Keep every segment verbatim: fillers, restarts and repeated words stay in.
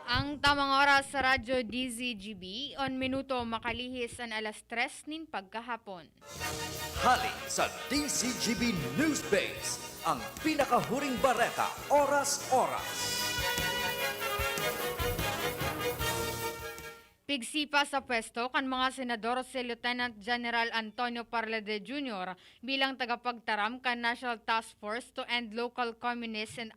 Ang tamang oras sa Radyo D Z G B, on minuto makalihis an alas tres nin pagkahapon. Hali sa D Z G B News Base, ang pinakahuring bareta, oras-oras. Pigsipa sa pwesto kan mga senador si Lieutenant General Antonio Parlade Junior bilang tagapagtaram kan National Task Force to End Local Communists and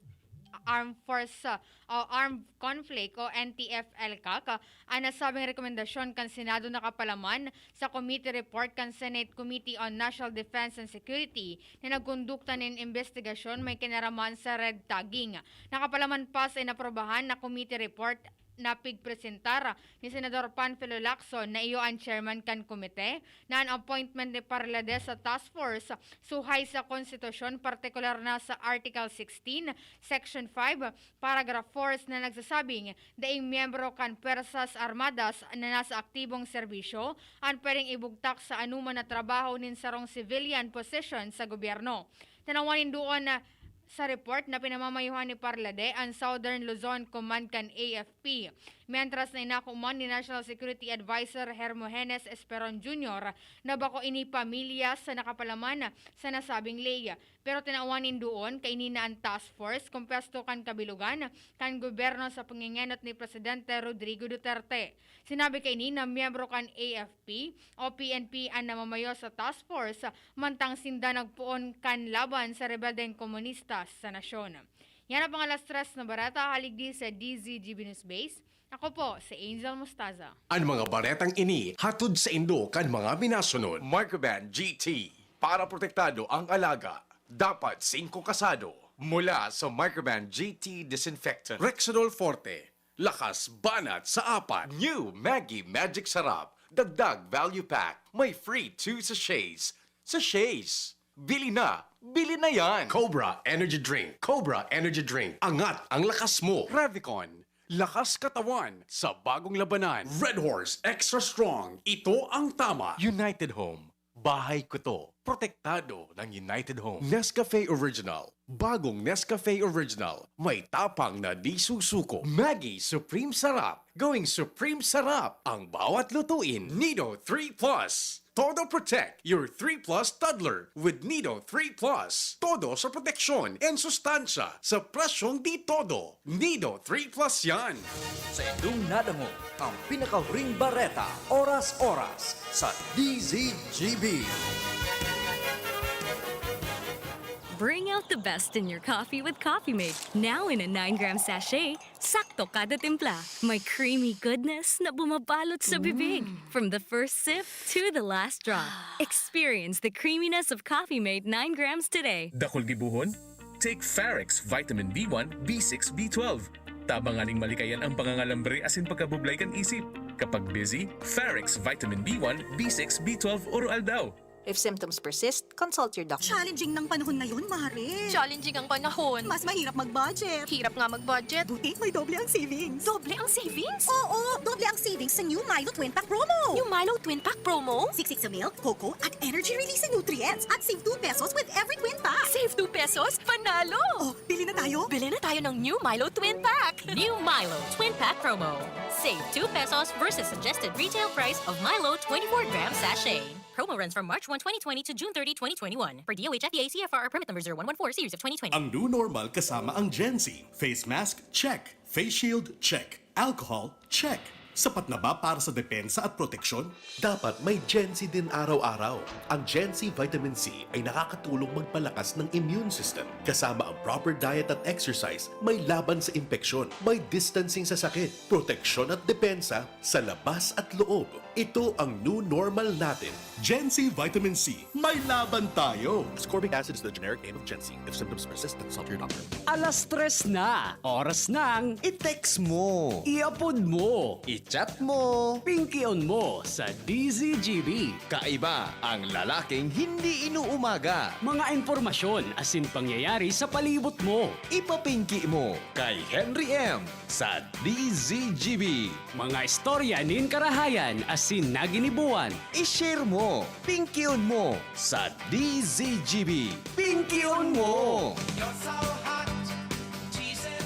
Armed Force, ah, o Armed Conflict o N T F L CAC. An nasabing rekomendasyon kan Senado nakapalaman sa committee report kan Senate Committee on National Defense and Security na nagkondukta nin imbestigasyon may kinaraman sa red tagging. Nakapalaman pa sa inaprobahan na committee report na pigpresentar ni Senador Panfilo Lacson na iyo an chairman kan komite, na an appointment ni Parlade sa task force suhay sa konstitusyon, partikular na sa Article sixteen, Section five, Paragraph four na nagsasabing daing miyembro kan Pwersas Armadas na nasa aktibong serbisyo an pwedeng ibugtak sa anoman na trabaho nin sarong civilian position sa gobyerno. Tanawan nin duon na sa report na pinamamayohan ni Parlade an Southern Luzon Command kan A F P, mentras na inako man ni National Security Advisor Hermogenes Esperon Junior na bako ini pamilya sa nakapalaman sa nasabing ley. Pero tinawan nin duon kaini na an task force kung pwesto kan kabilugan kan gobyerno sa pangengenot ni Presidente Rodrigo Duterte. Sinabi kaini na miyembro kan A F P o P N P an namamayo sa task force, mantang sinda nagpoon kan laban sa rebeldeng komunista sa nasyon. Yan ang mga alas tres na bareta, haligdi sa D Z G B News Base. Ako po, si Angel Mostaza. An mga baretang ini hatod saindo kan mga minasunod. Microban G T, para protektado ang alaga, dapat singko kasado. Mula sa Microban G T Disinfectant, Rexidol Forte, lakas banat sa apat. New Maggi Magic Sarap, dagdag value pack, may free two sachets. Sachets! Bili na! Bili na yan! Cobra Energy Drink. Cobra Energy Drink. Angat ang lakas mo. Revicon. Lakas katawan sa bagong labanan. Red Horse Extra Strong. Ito ang tama. United Home. Bahay ko to. Protektado ng United Home. Nescafe Original. Bagong Nescafe Original. May tapang na di susuko. Maggi Supreme Sarap. Going Supreme Sarap ang bawat lutuin. Nido three Plus. Todo protect your three plus toddler with Nido three Plus. Todo sa proteksyon and sustansya sa presyong di todo. Nido three Plus yan. Sa indong nadangog ang pinakahuring bareta, oras-oras, sa D Z G B. Bring out the best in your coffee with Coffee Mate. Now in a nine gram sachet, sakto kada timpla. May creamy goodness na bumabalot sa bibig. From the first sip to the last drop. Experience the creaminess of Coffee Mate nine grams today. Dakul gibohon? Take Farex Vitamin B one, B six, B twelve. Tabangan ning malikayan ang pangangalambre asin pagkabublay kan isip. Kapag busy, Farex Vitamin B one, B six, B twelve, Oro Aldaw. If symptoms persist, consult your doctor. Challenging ng panahon ngayon, Mare. Challenging ang panahon. Mas mahirap mag-budget. Hirap nga mag-budget. Buti may doble ang savings. Doble ang savings? Oo, doble ang savings sa new Milo Twin Pack promo. New Milo Twin Pack promo? Siksik sa milk, cocoa, at energy-releasing nutrients. At save two pesos with every twin pack. Save two pesos? Panalo! Oh, bili na tayo. Bili na tayo ng new Milo Twin Pack. New Milo Twin Pack promo. Save two pesos versus suggested retail price of Milo twenty-four gram sachet. Promo runs from March one, twenty twenty to June thirty, twenty twenty-one. Per D O H F D A C F R or permit number zero one one four series of twenty twenty. Ang new normal kasama ang Gen Z. Face mask, check. Face shield, check. Alcohol, check. Sapat na ba para sa depensa at proteksyon? Dapat may Gen Z din araw-araw. Ang Gen Z Vitamin C ay nakakatulong magpalakas ng immune system. Kasama ang proper diet at exercise, may laban sa impeksyon, may distancing sa sakit, proteksyon at depensa sa labas at loob. Ito ang new normal natin. Gen Z Vitamin C, may laban tayo! Ascorbic acid is the generic name of Gen Z. If symptoms persist, consult your doctor. Alas tres na! Oras nang i-text mo, i-upload mo, i-chat mo, pingkion mo sa D Z G B. Kaiba ang lalaking hindi inuumaga. Mga impormasyon asin pangyayari sa palibot mo. Ipapingki mo kay Henry M sa D Z G B. Mga istorya nin karahayan asin naginibuan, i-share mo, pingkion mo sa D Z G B. Pingkion mo! You're so hot, teasing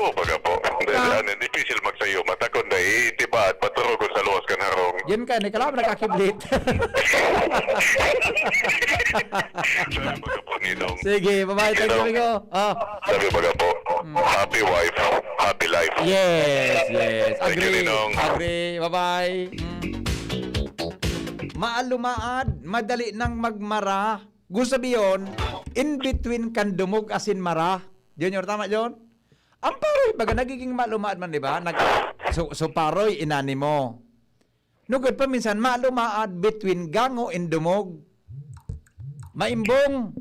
Oo, baga po. Dahil Ah. ano, difícil magsayo. Matakon na itibaad, paturugon sa luwas kan harong. Yan ka, ni kailangan nagkakiblit. Sabi baga po, Ninong. Sige, bye-bye. Thank you, Ninong. Amigo. Ah. Sabi baga po, Mm. happy wife, happy life. Yes, yes. Thank you, Agree. Ninong. Agree. Bye-bye. Mm. Maalumaad, madali nang magmara. Gusto sabiyon, in between kan dumog asin mara. Junior, tama, John? Ang paroy, baga nagiging malumaad man, di ba? Nag-, so, so paroy, inani mo. Nugod pa minsan, malumaad between gango and dumog. Maimbong.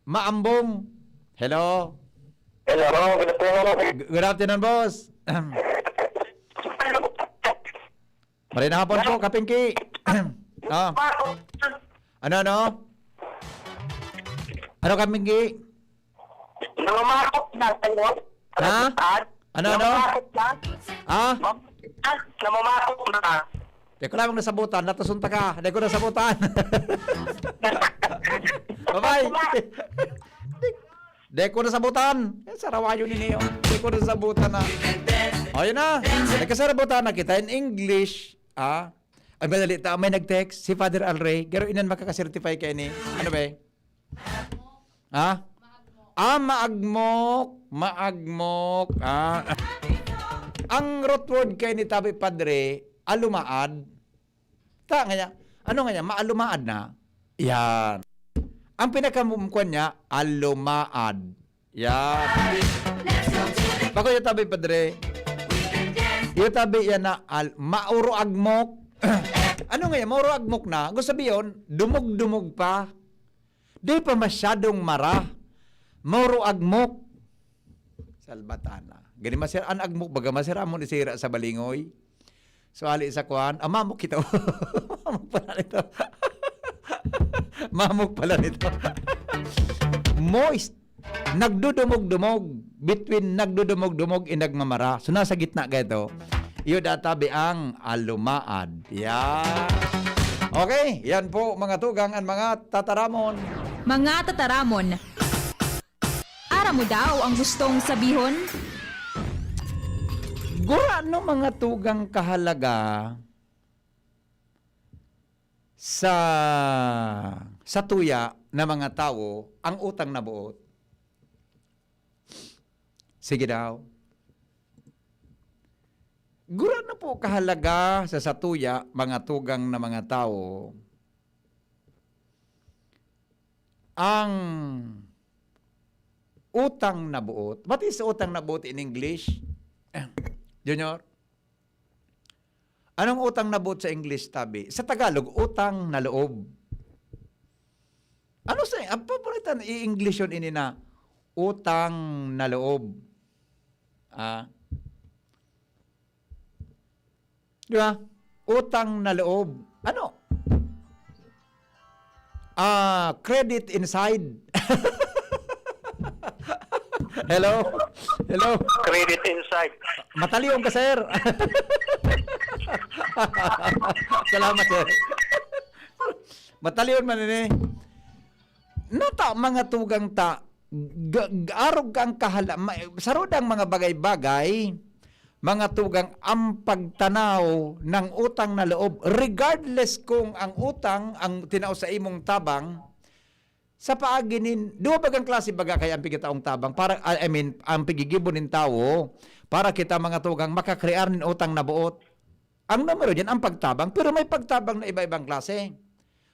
Maambong. Hello? Hello, good afternoon. G-, good afternoon, boss. Maray na hapon po, Kapingki. Ah. Ano, ano? Ano, Kapingki? Namamakot na sa'yo. Ha? Ano, ano? Namamakot na. Ah? Ah, namamakot na. Di ko lamang nasabutan, natasunta ka. Di ko nasabutan. Bye-bye. Di, di ko nasabutan. Eh, sarawayo ni Neo. Di ko nasabutan na. O, yun na. Nagkasarabutan na kita in English. Ah? Ay, madali ta. May nag-text, si Father Alray. Garo inan makaka-certify kaini. Ano ba eh? Ha? Ah, maagmok. Maagmok. Ah. Ang root word kaini tabi, Padre, alumaad. Ta, ngaya, ano ngaya? Maalumaad na? Yan. Ang pinakamumkuan niya, alumaad. Yan. Bako yung tabi, Padre. Yung tabi yan na al-, mauro agmok. Ano nga yan? Mauro agmok na. Gusto sabihin, dumog-dumog pa. Di pa masyadong mara. Mauro agmok. Salbatana. Gani masira an agmok, baga masira mo ni sira sa balingoy. So, ali sa kwan, ah, mamok kita. Mamok pala nito. Mamok pala nito. Moist. Nagdudumog-dumog. Between nagdudumog-dumog and nagmamara. So, nasa gitna ka ito. Iyo databi ang alumaad. Yan. Okay, yan po mga tugang an mga tataramon. Mga tataramon. Aram mo daw ang gustong sabihon? Gurano mga tugang kahalaga sa, sa tuya na mga tawo ang utang na boot? Sige daw. Gurano po kahalaga sa satuya, mga tugang na mga tawo, ang utang na boot? What is utang na boot in English? Junior? Anong utang na boot sa English, tabi? Sa Tagalog, utang na loob. Ano sa, ang papalitan, i-English yun ini na utang na loob. Ah. Di ba? Utang na loob. Ano? Ah, credit inside. Hello? Hello? Credit inside. Matalion ka, sir. Salamat, sir. Matalion man ini. Nata, mga tugang ta, ga-, ga-, arog ka ang kahala-, ma-, sarudang mga bagay-bagay, mga tugang, ang pagtanaw ng utang na loob, regardless kung ang utang, ang tinao sa imong tabang, sa paagi nin, duwa bagang klase baga kaya ang pigitaong tabang, para, I I mean, ang pigigibo nin tawo, para kita mga tugang makakrear nin utang na boot. Ang numero diyan, ang pagtabang, pero may pagtabang na iba-ibang klase.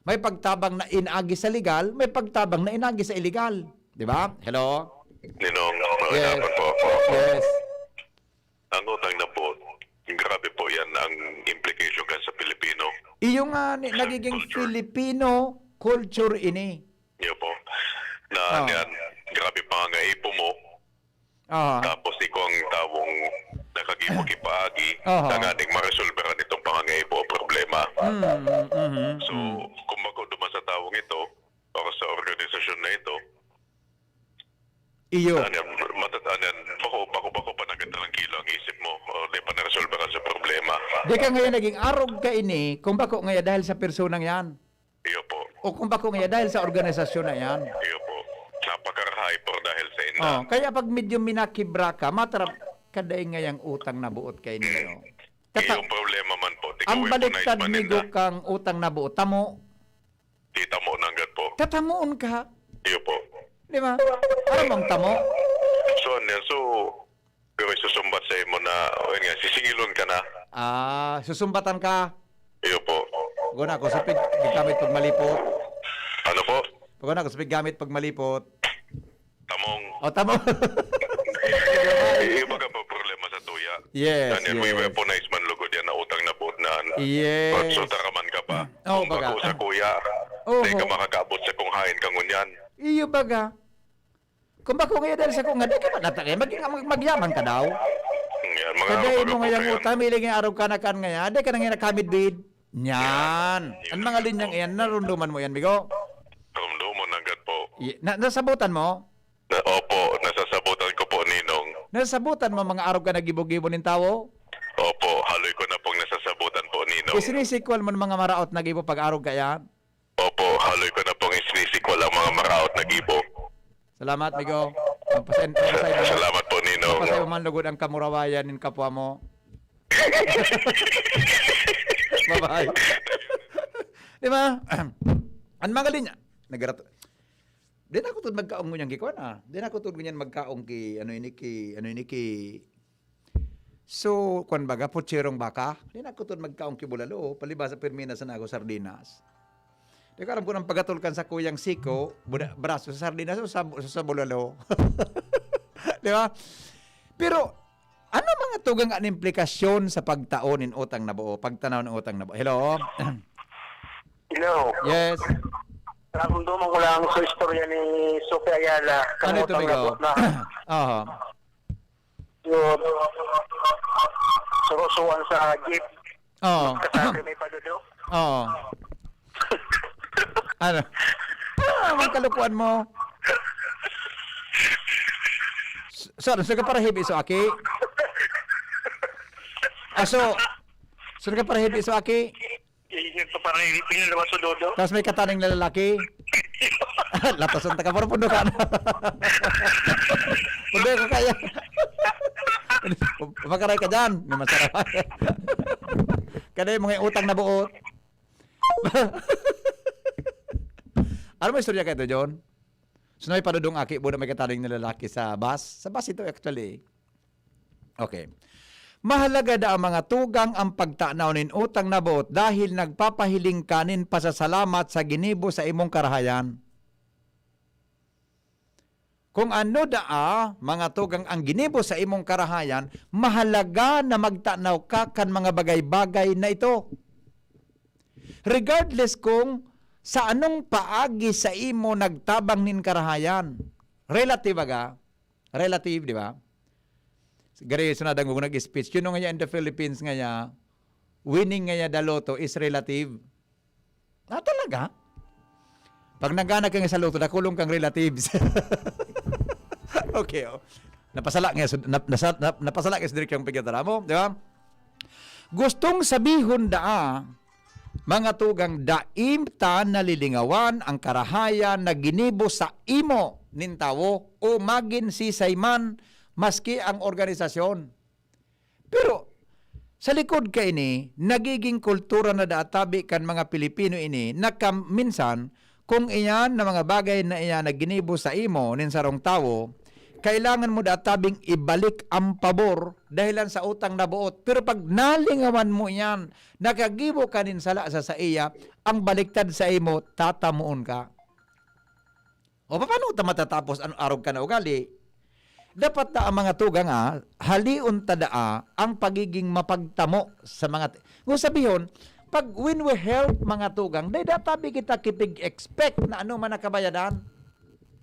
May pagtabang na inagi sa legal, may pagtabang na inagi sa illegal. Di ba? Hello? Ninong, magandang Yes. hapon po. Yes. Ang utang na boot, grabe po yan ang implication kan sa Pilipino. Iyo nga, ni, Sa nagiging culture. Filipino culture ini. Iyo po. Na Ah. yan, grabe pangangaipo mo. Ah. Tapos ikaw ang tawong nakagimog ipaagi, Aha. tanganing maresolbaran itong pangangaipo o problema. Mm, mhm, So, mm. kung bako duman sa tawong ito, o sa organisasyon na ito, Iyo. ano yan, matat-, ano yan, bako, bako, bako pa nagtatrangkilo ang isip mo, o di pa naresolbaran sa problema. Di ka ngayon naging arog ka ini, kung bako ngayon dahil sa personang yan. Iyo po. O kung bako ngayon dahil sa organisasyon na yan. Iyo po. Napakarahay po dahil sa ka. Oh, kaya pag medyo minakibra ka, matarap ka, "Dai ngayang utang na buot kay niyo." Kata-, Iyong problema man po, ang tigawin po na baliktad ismanin nigo na. Kang utang na buot, tamo. Di tamo nanggad po. Tatamoon ka. Iyo po. Di ba? Ano mang tamo? So, ano yan? So, pero susumbat sa imo na, o yun nga, sisingilon ka na. Ah, susumbatan ka. Iyo po. Guna ko sa pig-, gamit pag malipot. Ano po? Pag ako sa pig-, gamit pag malipot. Tamong. O, tamong. Eh, iba ka pa problema sa tuya. Yes, Daniel, may yes. Weaponized man lugod yan na utang na buot na. Yes. So, taraman ka pa. Oh, Kung baga. Bako sa kuya, Oh, dahil ka ho. Makakaabot sa kung hain ka ngunyan. Iyo baga. Kung bako ngayon dahil sa kung nga, di ka pa natakay, mag-, mag-, magyaman ka daw. Yan, mga Kada ano, imo mga ngayang po yan. Utang, miling yung araw ka na kan ngayon, di ka na ngayon nakamidbid. Yan. Yan. Ang mga linyang iyan, narunduman mo yan, bigo? Narunduman, nanggad po. Y-, na, nasabutan mo? Na, opo, nasasabutan ko po, Ninong. Nasabutan mo mga arog ka nagibo-gibo nin tawo? Opo, haloy ko na pong nasasabutan po, Ninong. Isinisikwal mo ng mga maraot na gibo pag arog kaya? Opo, haloy ko na pong isinisikwal ang mga maraot na gibo. Salamat, migo. Magpasen-, magpasay mo. Salamat po, Ninong. Magpasay mo man lugod ang kamurawayan nin kapwa mo. Bye-bye. Di ba? Ang mga linya, nagrat-, di na ako tod magkaong ngunyan gikuan, ah. Di na ako tod ngunyan magkaong ki, ano ini ki, ano ini ki, so, kwan baga, putserong baka. Di na ako tod magkaong ki bulalo, palibasa pirmina sa nago sardinas. Di ko alam kung ang pagatulkan sa kuyang siko, buda-, braso sa sardinas o sa, sa, sa bulalo. Di ba? Pero, ano mga tugang an implikasyon sa pagtao nin utang na buo, pagtanaw ng utang na buo? Hello? Hello. Yes. Naramdaman ko lang sa istorya ni Sophie Ayala. Ano ito, Kamutang na Migo? Buot na. Aha. Yun. Surusuan sa jeep. Oo. Kasabi may padudo. Oo. Ano? Ah, ang kalukuan mo. S-, sir, sir ka para heavy so aki? Aso, sir ka para heavy so aki? Ingat pa para pinalawas sa dodo. Tapos may kataning na lalaki. Latasan ta ka, parang pundukan. Pundukan ka kaya. Makaray ka dyan. May masarap. Kada yung mga utang na buot. Ano may istorya ka ito, John? So, may padudong aki, buda may kataning na lalaki sa bus. Sa bus ito, actually. Okay. Mahalaga da ang mga tugang ang pagtanaw nin utang na boot dahil nagpapahiling ka nin pasasalamat sa ginibo sa imong karahayan. Kung ano daa, mga tugang, ang ginibo sa imong karahayan, mahalaga na magtanaw ka kan mga bagay-bagay na ito. Regardless kung sa anong paagi sa imo nagtabang nin karahayan. Relative, aga? Relative, di ba? Gari, so nadangog nag-speech. Yun nga in the Philippines nga ya, winning nga ya the lotto is relative. Ah, talaga? Pag nagana ka nga sa lotto, nakulong kang relatives. Okay, oh. Napasala nga sa, nap-, nasa-, nap-, napasala nga sa direksyong pagkatara mo, di ba? Gustong sabihon daa, mga tugang, dai ta nalilingawan ang karahayan na ginibo sa imo nin tawo o magin sisay man, maski ang organisasyon. Pero, sa likod kaini, nagiging kultura na daa tabi kan mga Pilipino ini na kam-, minsan, kung iyan na mga bagay na iyan na ginibo sa imo nin sarong tawo, kailangan mo daa tabing ibalik ang pabor dahelan sa utang na boot. Pero pag nalingawan mo iyan, nakagibo ka nin sala sa saiya, ang baliktad sa imo, tatamoon ka. O, paano ta matatapos an arog ka na ugali? Dapat ta ang mga tugang, ah, halion ta daa ang pagiging mapagtamo sa mga t-, nung sabihon, pag when we help mga tugang, dai databi kita kipig-expect na ano man nakabayadan.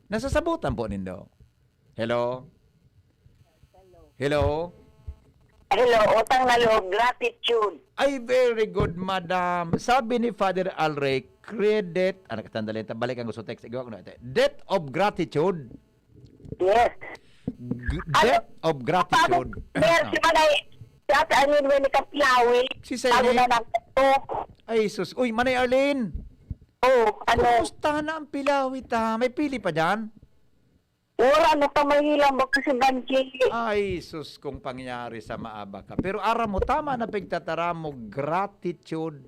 Nasasabutan po nindo. Hello? Hello? Hello, utang na loob, gratitude. Ay, very good, madam. Sabi ni Father Alrey, credit, ano, sandali, balik ang gusto text. Igawa ko na ito. Debt of gratitude. Yes. G-, Ano? Debt of gratitude. Pero si Manay, si Ate Arlene, may nagkapilawi. Si Sally? Bago na nagkato. Ay, sus. Uy, Manay Arlene. Oh, ano? Kumusta na ang pilawi ta? May pili pa dyan? Wala na ka mahilang ba kasi banji? Ay, sus, kung pangyari sa maaba ka. Pero aram mo, tama na pagtataram mo, gratitude.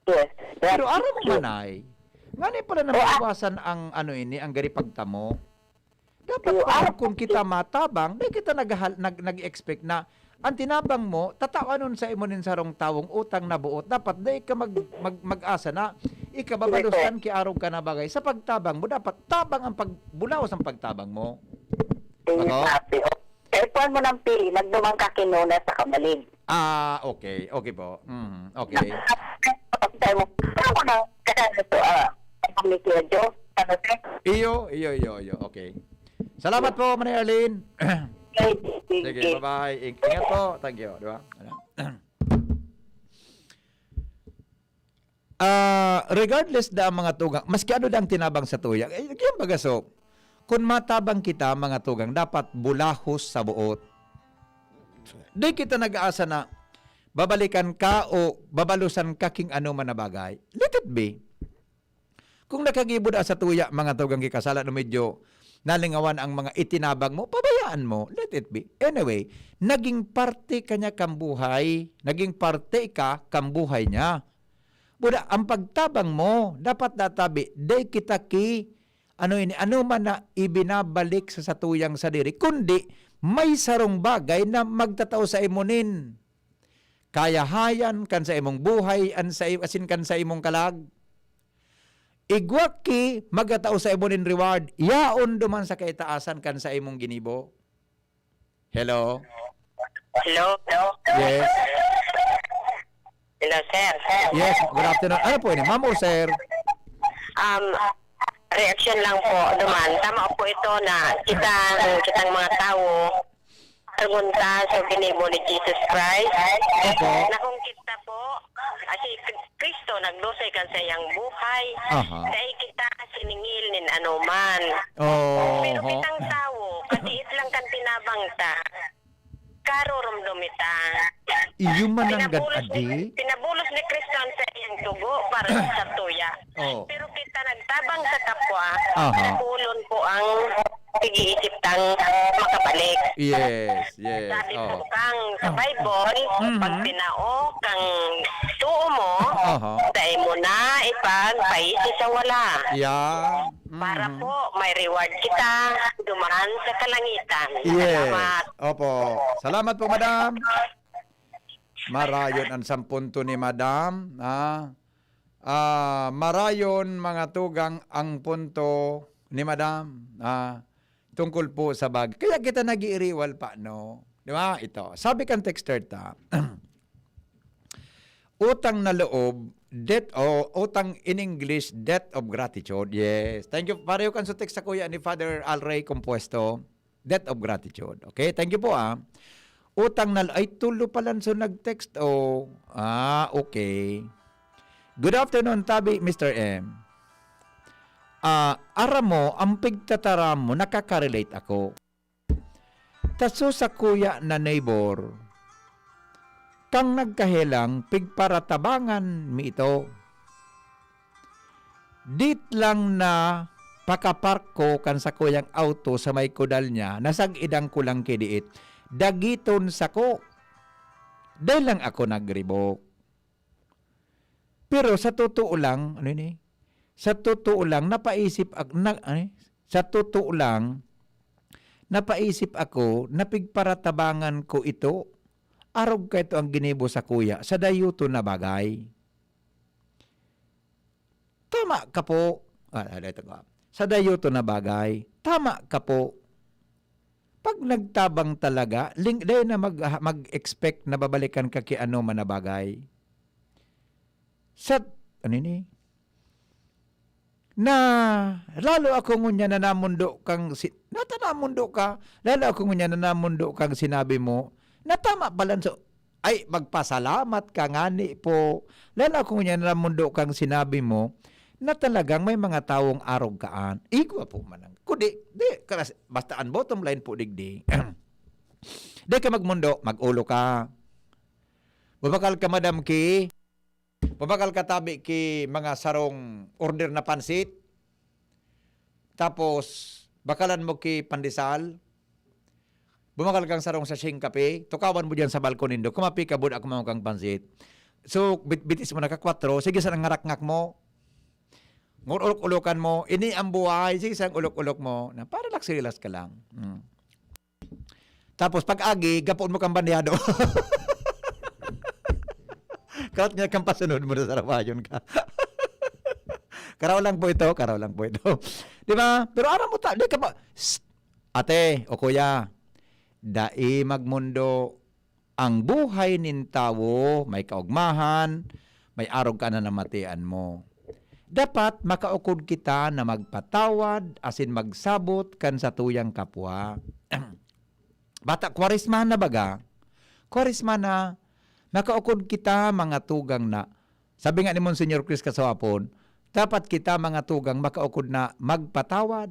Yes. Pero aram mo, manay, ngani pala na maiwasan ang ano ini, ang gari pagtamo. Dapat Oo, pa ah, kung kita matabang, di kita naghahal- nag, nag-expect na ang tinabang mo, tatawanon sa imo nin sarong tawong utang na buot. Dapat di ka mag, mag, mag-asa na ikababalos kan kiarog ka na bagay. Sa pagtabang mo, dapat tabang ang pag, bulaos ang pagtabang mo. Sige, Ako? Papi. Kaya kuhan mo ng pili, nagdumang ka kinuna sa kamalig. Ah, okay. Okay po. Mhm. Okay. Sabi mo, ano ko na, kaya ito, ah, ang ni Kuya Joe, ano, sir? Iyo, iyo, iyo, iyo. Okay. Salamat po, Manay Arlene. Kaya, Sige, bye-bye. Ing- Ingat po. Thank you. Di ba? Ano? Ah, regardless da ang mga tugang, maski ano da ang tinabang sa tuya, eh, yan baga so, kung matabang kita, mga tugang, dapat bulahos sa buot. Di kita nag-aasa na babalikan ka o babalusan ka king ano man na bagay. Let it be. Kung nakagibo da sa tuya, mga tugang, kikasala no medyo nalingawan ang mga itinabang mo, pabayaan mo. Let it be. Anyway, naging parte ka niya kang buhay, naging parte ka kang buhay niya. Buda, ang pagtabang mo, dapat natabi, di kita ki, ano ini, ano man na ibinabalik sa satuyang sadiri, kundi may sarong bagay na magtatao sa imo nin kayahayan kan sa imong buhay, an sa, asin kan sa imong kalag. Igwa ki magtatao sa imo nin reward, yaon duman sa kaitaasan kan sa imong ginibo. Hello? Hello? Yes. Hello, sir. Yes, good afternoon. Ano po ini? Ma'am or sir? Um, reaction lang po, duman. Tama po ito na kita, kitang mga tawo, argon ta sa ginibo ni Jesus Christ. Opo. Na kung kita po, ah, si Kri- Kristo nagdusay kan sa iyang buhay. Aha. Dai kita siningil nin anoman. Oh, Pero ho. Kitang tawo, kadiit lang kan tinabang ta, karurumdom ita. Iyo man ang Pinabulos ni, gad-adi. pinabulos ni Kristo ang sa iyang dugo para sa satuya. Oh. Pero kita nagtabang sa kapwa, Aha. nakulon po ang pag-iisip tang makabalik. Yes, yes. Sabi po Oh. kang sa Bible, Mhm. pag tinao kang tuo mo, Aha. dai mo na ipagpaisi sa wala. Yeah. Para Mhm. po may reward kita duman sa kalangitan. Yes. Salamat. Opo. Salamat po, madam. Marayon ang sampunto ni madam. Ah, ah, marayon, mga tugang, ang punto ni madam. Ah, tungkol po sa bag. Kaya kita nag-iiriwal pa, no? Di ba? Ito. Sabi kan texter ta, utang na loob, debt, o utang in English, debt of gratitude. Yes. Thank you. Pareho kan sa text sa kuya ni Father Alray Compuesto. Debt of gratitude. Okay? Thank you po, ah. Utang na, ay, tulo pala so nag-text. Oh, ah, okay. Good afternoon, Tabi, Mister M. Ah, aram mo, ang pigtataram mo, nakaka-relate ako. Taso sa kuya na neighbor, kang nagkahelang, pigparatabangan mi ito. Dit lang na pakapark ko kan sakuyang auto sa may kudal niya, nasag-idan ko lang kidiit, dagiton sako. Dai lang ako nagribok. Pero sa totoo lang, ano ini? Sa totoo lang, napaisip ak-, na, ano, sa totoo lang, napaisip ako, napigparatabangan ko ito. Arog ka ito ang ginibo sa kuya, sa dayoto na bagay. Tama ka po. Ah, ah, ito ka. Sa dayoto na bagay, tama ka po. Pag nagtabang talaga, ling-, dai na mag, mag-expect na babalikan ka ki ano man na bagay. Sa, ano ini? Na, lalo ako ngunyan na namundo kang, si, nata namundo ka, lalo ako ngunyan na namundo kang sinabi mo, na tama pala so, ay, magpasalamat ka ngani po. Lalo ako ngunyan na namundo kang sinabi mo, na talagang may mga tawong arog kaan. Igwa po man ang, kundi, di, karas-, basta ang bottom line po, digdi. Di ka magmundo, mag-ulo ka. Mabakal ka, madam, ki, mabakal ka, tabi, ki mga sarong order na pansit. Tapos, Pakalan mo ki pandesal. Bumakal kang sarong sacheng kape, tukawan mo diyan sa balkon nindo, kumape ka, buda kumaon kang pansit. So, bit-, bitis mo na ka kwatro, sige sa nangarakngak mo. Ngurulok-ulokan mo, ini ang buhay, sige sa ulok-ulok mo, na para relax-relax ka lang. Mm. Tapos pag-agi, gapoon mo kang bandehado. Kalat nga kang pasunod mo na sa rabayon ka. Karaw lang po ito, karaw lang po ito. Di ba? Pero aram mo ta, di ka ba, Shh! Ate o kuya, dai magmundo. Ang buhay nin tawo may kaogmahan, may arog ka na namatian mo. Dapat makaukod kita na magpatawad asin magsabot kan satuyang kapwa. Bata, Kwaresma na baga? Kwaresma na, makaukod kita mga tugang na. Sabi nga ni Monsignor Chris Kasawapon, dapat kita mga tugang makaukod na magpatawad.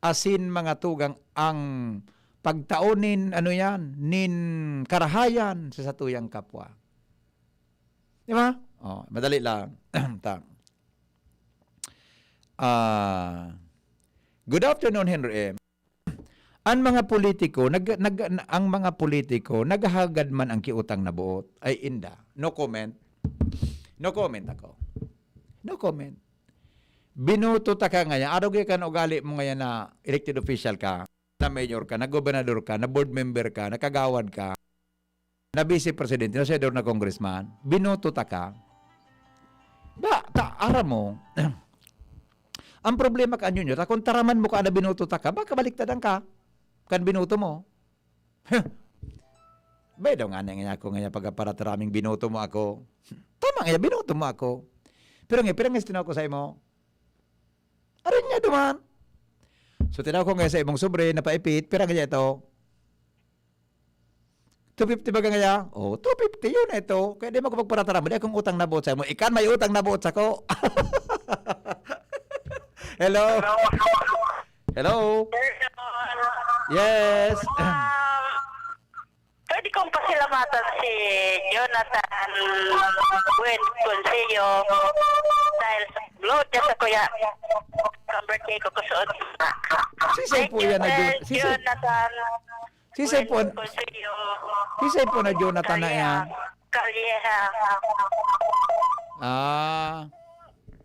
Asin mga tugang ang pagtao nin, ano yan, nin karahayan sa satuyang kapwa. Di ba? Oh, madali lang. Ta. Ah, good afternoon, Henry M. Ang mga politiko, nag-, nag-, ang mga politiko, naghahagad man ang kiutang na buot. Ay, inda. No comment. No comment ako. No comment. Binoto ta ka ngayan. Arog kan ugali mo ngayan na elected official ka, na mayor ka, na gobernador ka, na board member ka, na kagawad ka, na vice presidente, na senador, na congressman. Binoto ta ka. Ba, ta, aram mo, ang problema ka, anyo nyo, ta, kung taraman mo ka na binoto ta ka, baka baliktadan ka, kan binoto mo. Huh. Bay daw nga na nga ako, nga pagkaparataraming binoto mo ako. Tama nga, binoto mo ako. Pero nga, pirang tinaw ko sa imo. Arin nga duman. So, tinaw ko nga sa imong sobre, napaipit, pirang nga ito? Two fifty ba nga? Oh, two fifty yun ito. Kaya di mo ko pagparataram. Di akong utang na buot sa imo. Ikan may utang na buot sa ko. Hello? Hello? Yes. Pwede kong pasalamatan si Jonathan Gwen Consillo dahil sa load niya sa kuya. Ang birthday ko, kusuot. Si Sir Thank po you, yan na Sir Jon-, si Sir, Jonathan si Sir po, Gwen Consillo. Si Sir po na Jonathan na Calleja. Yan. Calleja. Ah.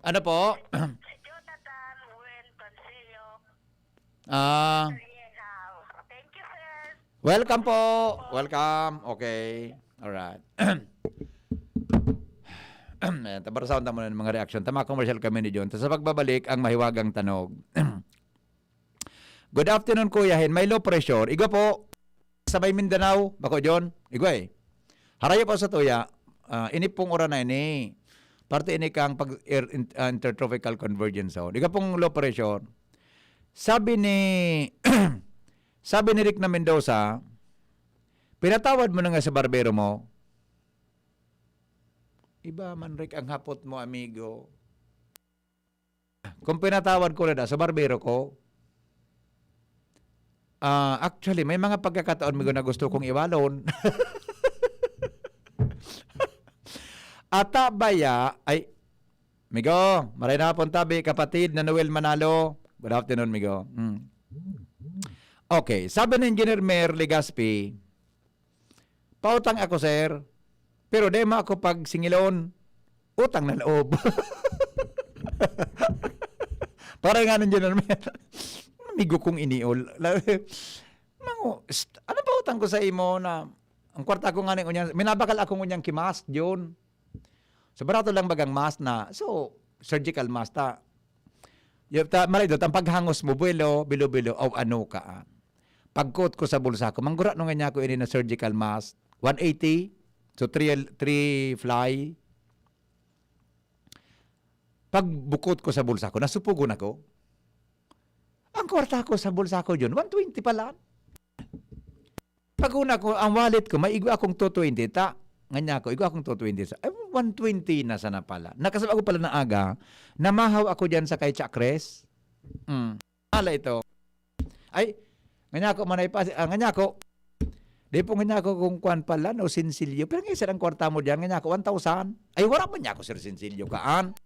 Ano po? Si Jonathan Gwen Consillo. Ah. Calleja. Thank you, sir. Welcome po. Welcome. Okay. Alright. Ayan, tabarasaon ta muna ng mga reaksyon. Tama, commercial kami ni John. Ta sa pagbabalik, ang mahiwagang tanog. Good afternoon, Kuya Hen. May low pressure. Igwa po. Sa may Mindanao, bako John. Igwa eh. Harayo po sa tuya. Ah, ini pong oras na ini. Parte ini kang pag, er, in-, ah, intertropical convergence zone. Igwa pong low pressure. Sabi ni, sabi ni Rick na Mendoza, "Pinatawad mo na nga sa barbero mo." Iba man, Rick, ang hapot mo, amigo. Kung pinatawad ko na da sa barbero ko, ah, actually, may mga pagkakataon, migo, na gusto kong iwalon. Ata baya, ay, migo, maray na hapon tabi, kapatid na Noel Manalo. Good afternoon, migo. Mm. Okay, sabi ni Engineer Mer Legaspi, "Pautang ako, sir. Pero di mo ako pagsingilon. Utang na loob." Para nga nandiyan na naman. Amigo kong iniol. Mango, "St-, ano ba utang ko sa imo na ang kwarta ko nga ni unyang, minabakal ako ngunyang ki mask, Jun?" So, barato lang bagang mask na. So, surgical mask ta. Yung ta, malay doon, ang paghangos mo, buwelo, bilo-bilo, o ano ka, ah. Pagkuot ko sa bulsa ko, manggura no nga niya ako ini na surgical mask, one eighty, so three, three fly. Pagbukot ko sa bulsa ko, nasupugon ako. Ang kwarta ko sa bulsa ko yun, one twenty pala. Pag una ko, ang wallet ko, may igwa akong two twenty, ta. Nganya ko, igwa akong two twenty. Sa, ay, one twenty na sana pala. Nakasaba ko pala na aga, namahaw ako dyan sa kay Chakres. Mm. Ala ito. Ay, nganya ko, manay pa, ah, nganya ko, di po nganya ko kung kwan pala, no, sinsilyo. Pero ngayon, sir, ang kwarta mo dyan, nganya ko, one thousand. Ay, wala man niya ako, sir, sinsilyo, kaan.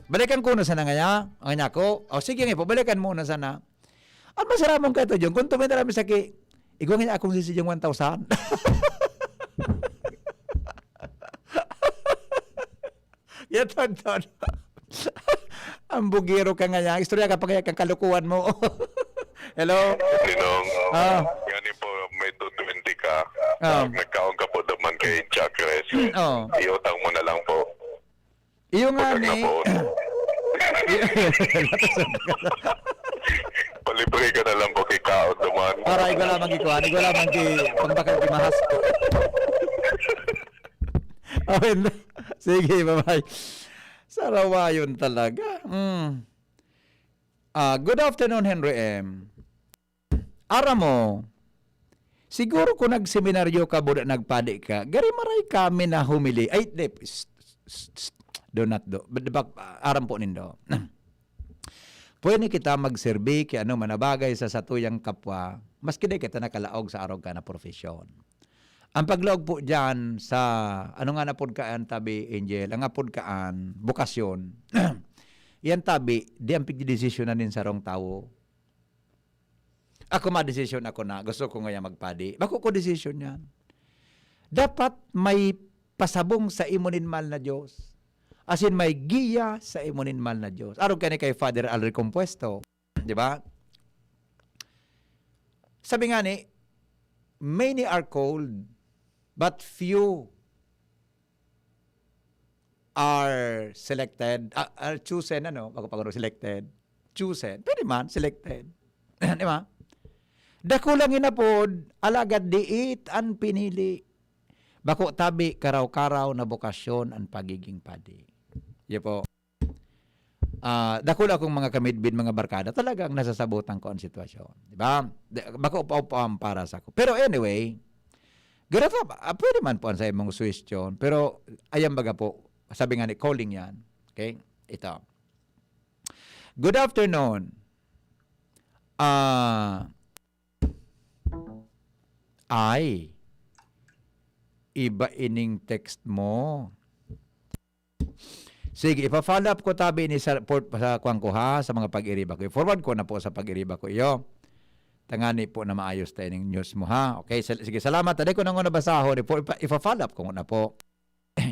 Balikan ko na sana ngaya, nganya ko. O, sige nga po, balikan mo na sana. Ang masaramon ka ito, Jong, kung tumira mi sa ki, igwa nga akong sisi yung one thousand. Yatagtag. Ang bugiro ka nga yan. Istorya ka pa kaya kang kalukuhan mo. Hello? Sinong, Ah. Ngani po, may two twenty ka. Ah. Nagkaon ka po naman kay Chakres. Oh. Iutang mo na lang po. Iyo nga Utang na ni po. Palibre ka na lang po kay kaon naman. Para igwa lamang kikuha, igwa lamang ki pangbakal ki mahas. Awen. Sige, bye-bye. Sarawayon talaga. Mm. Ah, good afternoon, Henry M. Aram mo, siguro kung nagseminaryo ka, buda nagpadi ka, gari maray kami na humili. Ay, di, s-, s-, s-, do not do. But, but, aram po nindo. Pwede kita magserbi kay ano man na bagay sa satuyang kapwa, maski di kita nakalaog sa arog ka na profesyon. Ang paglaog po dyan sa, ano nga napod kaan, tabi, Angel, ang apod kaan, bukasyon. Yan tabi, di ang pigdidesisyonan nin sarong tawo. Ako madesisyon ako na gusto ko ngayon magpadi. Bako ko desisyon yan. Dapat may pasabong sa imo nin mahal na Diyos. As in, may giya sa imo nin mahal na Diyos. Arog ka ni kay Father Al Recompuesto. Di ba? Sabi nga ni, many are called, but few are selected, ah, are chosen, ano, bago pa selected, chosen. Pwede man, selected. Di ba? Dako lang inapod, alagad diit an pinili. Bako tabi, karaw-karaw na bokasyon an pagiging padi. Yun po. Ah, dakula akong mga kamidbid, mga barkada, talagang nasasabutan ko ang sitwasyon. Di ba? Di, bako pa, pa ang para sa ko. Pero anyway, ganito, ah, pwede man po ang sa imong suwestyon, pero ayan baga po, sabi nga ni calling yan. Okay? Ito. Good afternoon. Ah, ay, iba ining text mo. Sige, ipa-follow up ko tabi ni sa, for, sa kwan ko ha, sa mga pag-iriba ko. I-forward ko na po sa pag-iriba ko iyo. Tangani po na maayos ta ining news mo ha. Okay, sal-, sige, salamat. Taday ko na nga nabasahon. Ipo-, ipa-, ipa-follow up ko na po.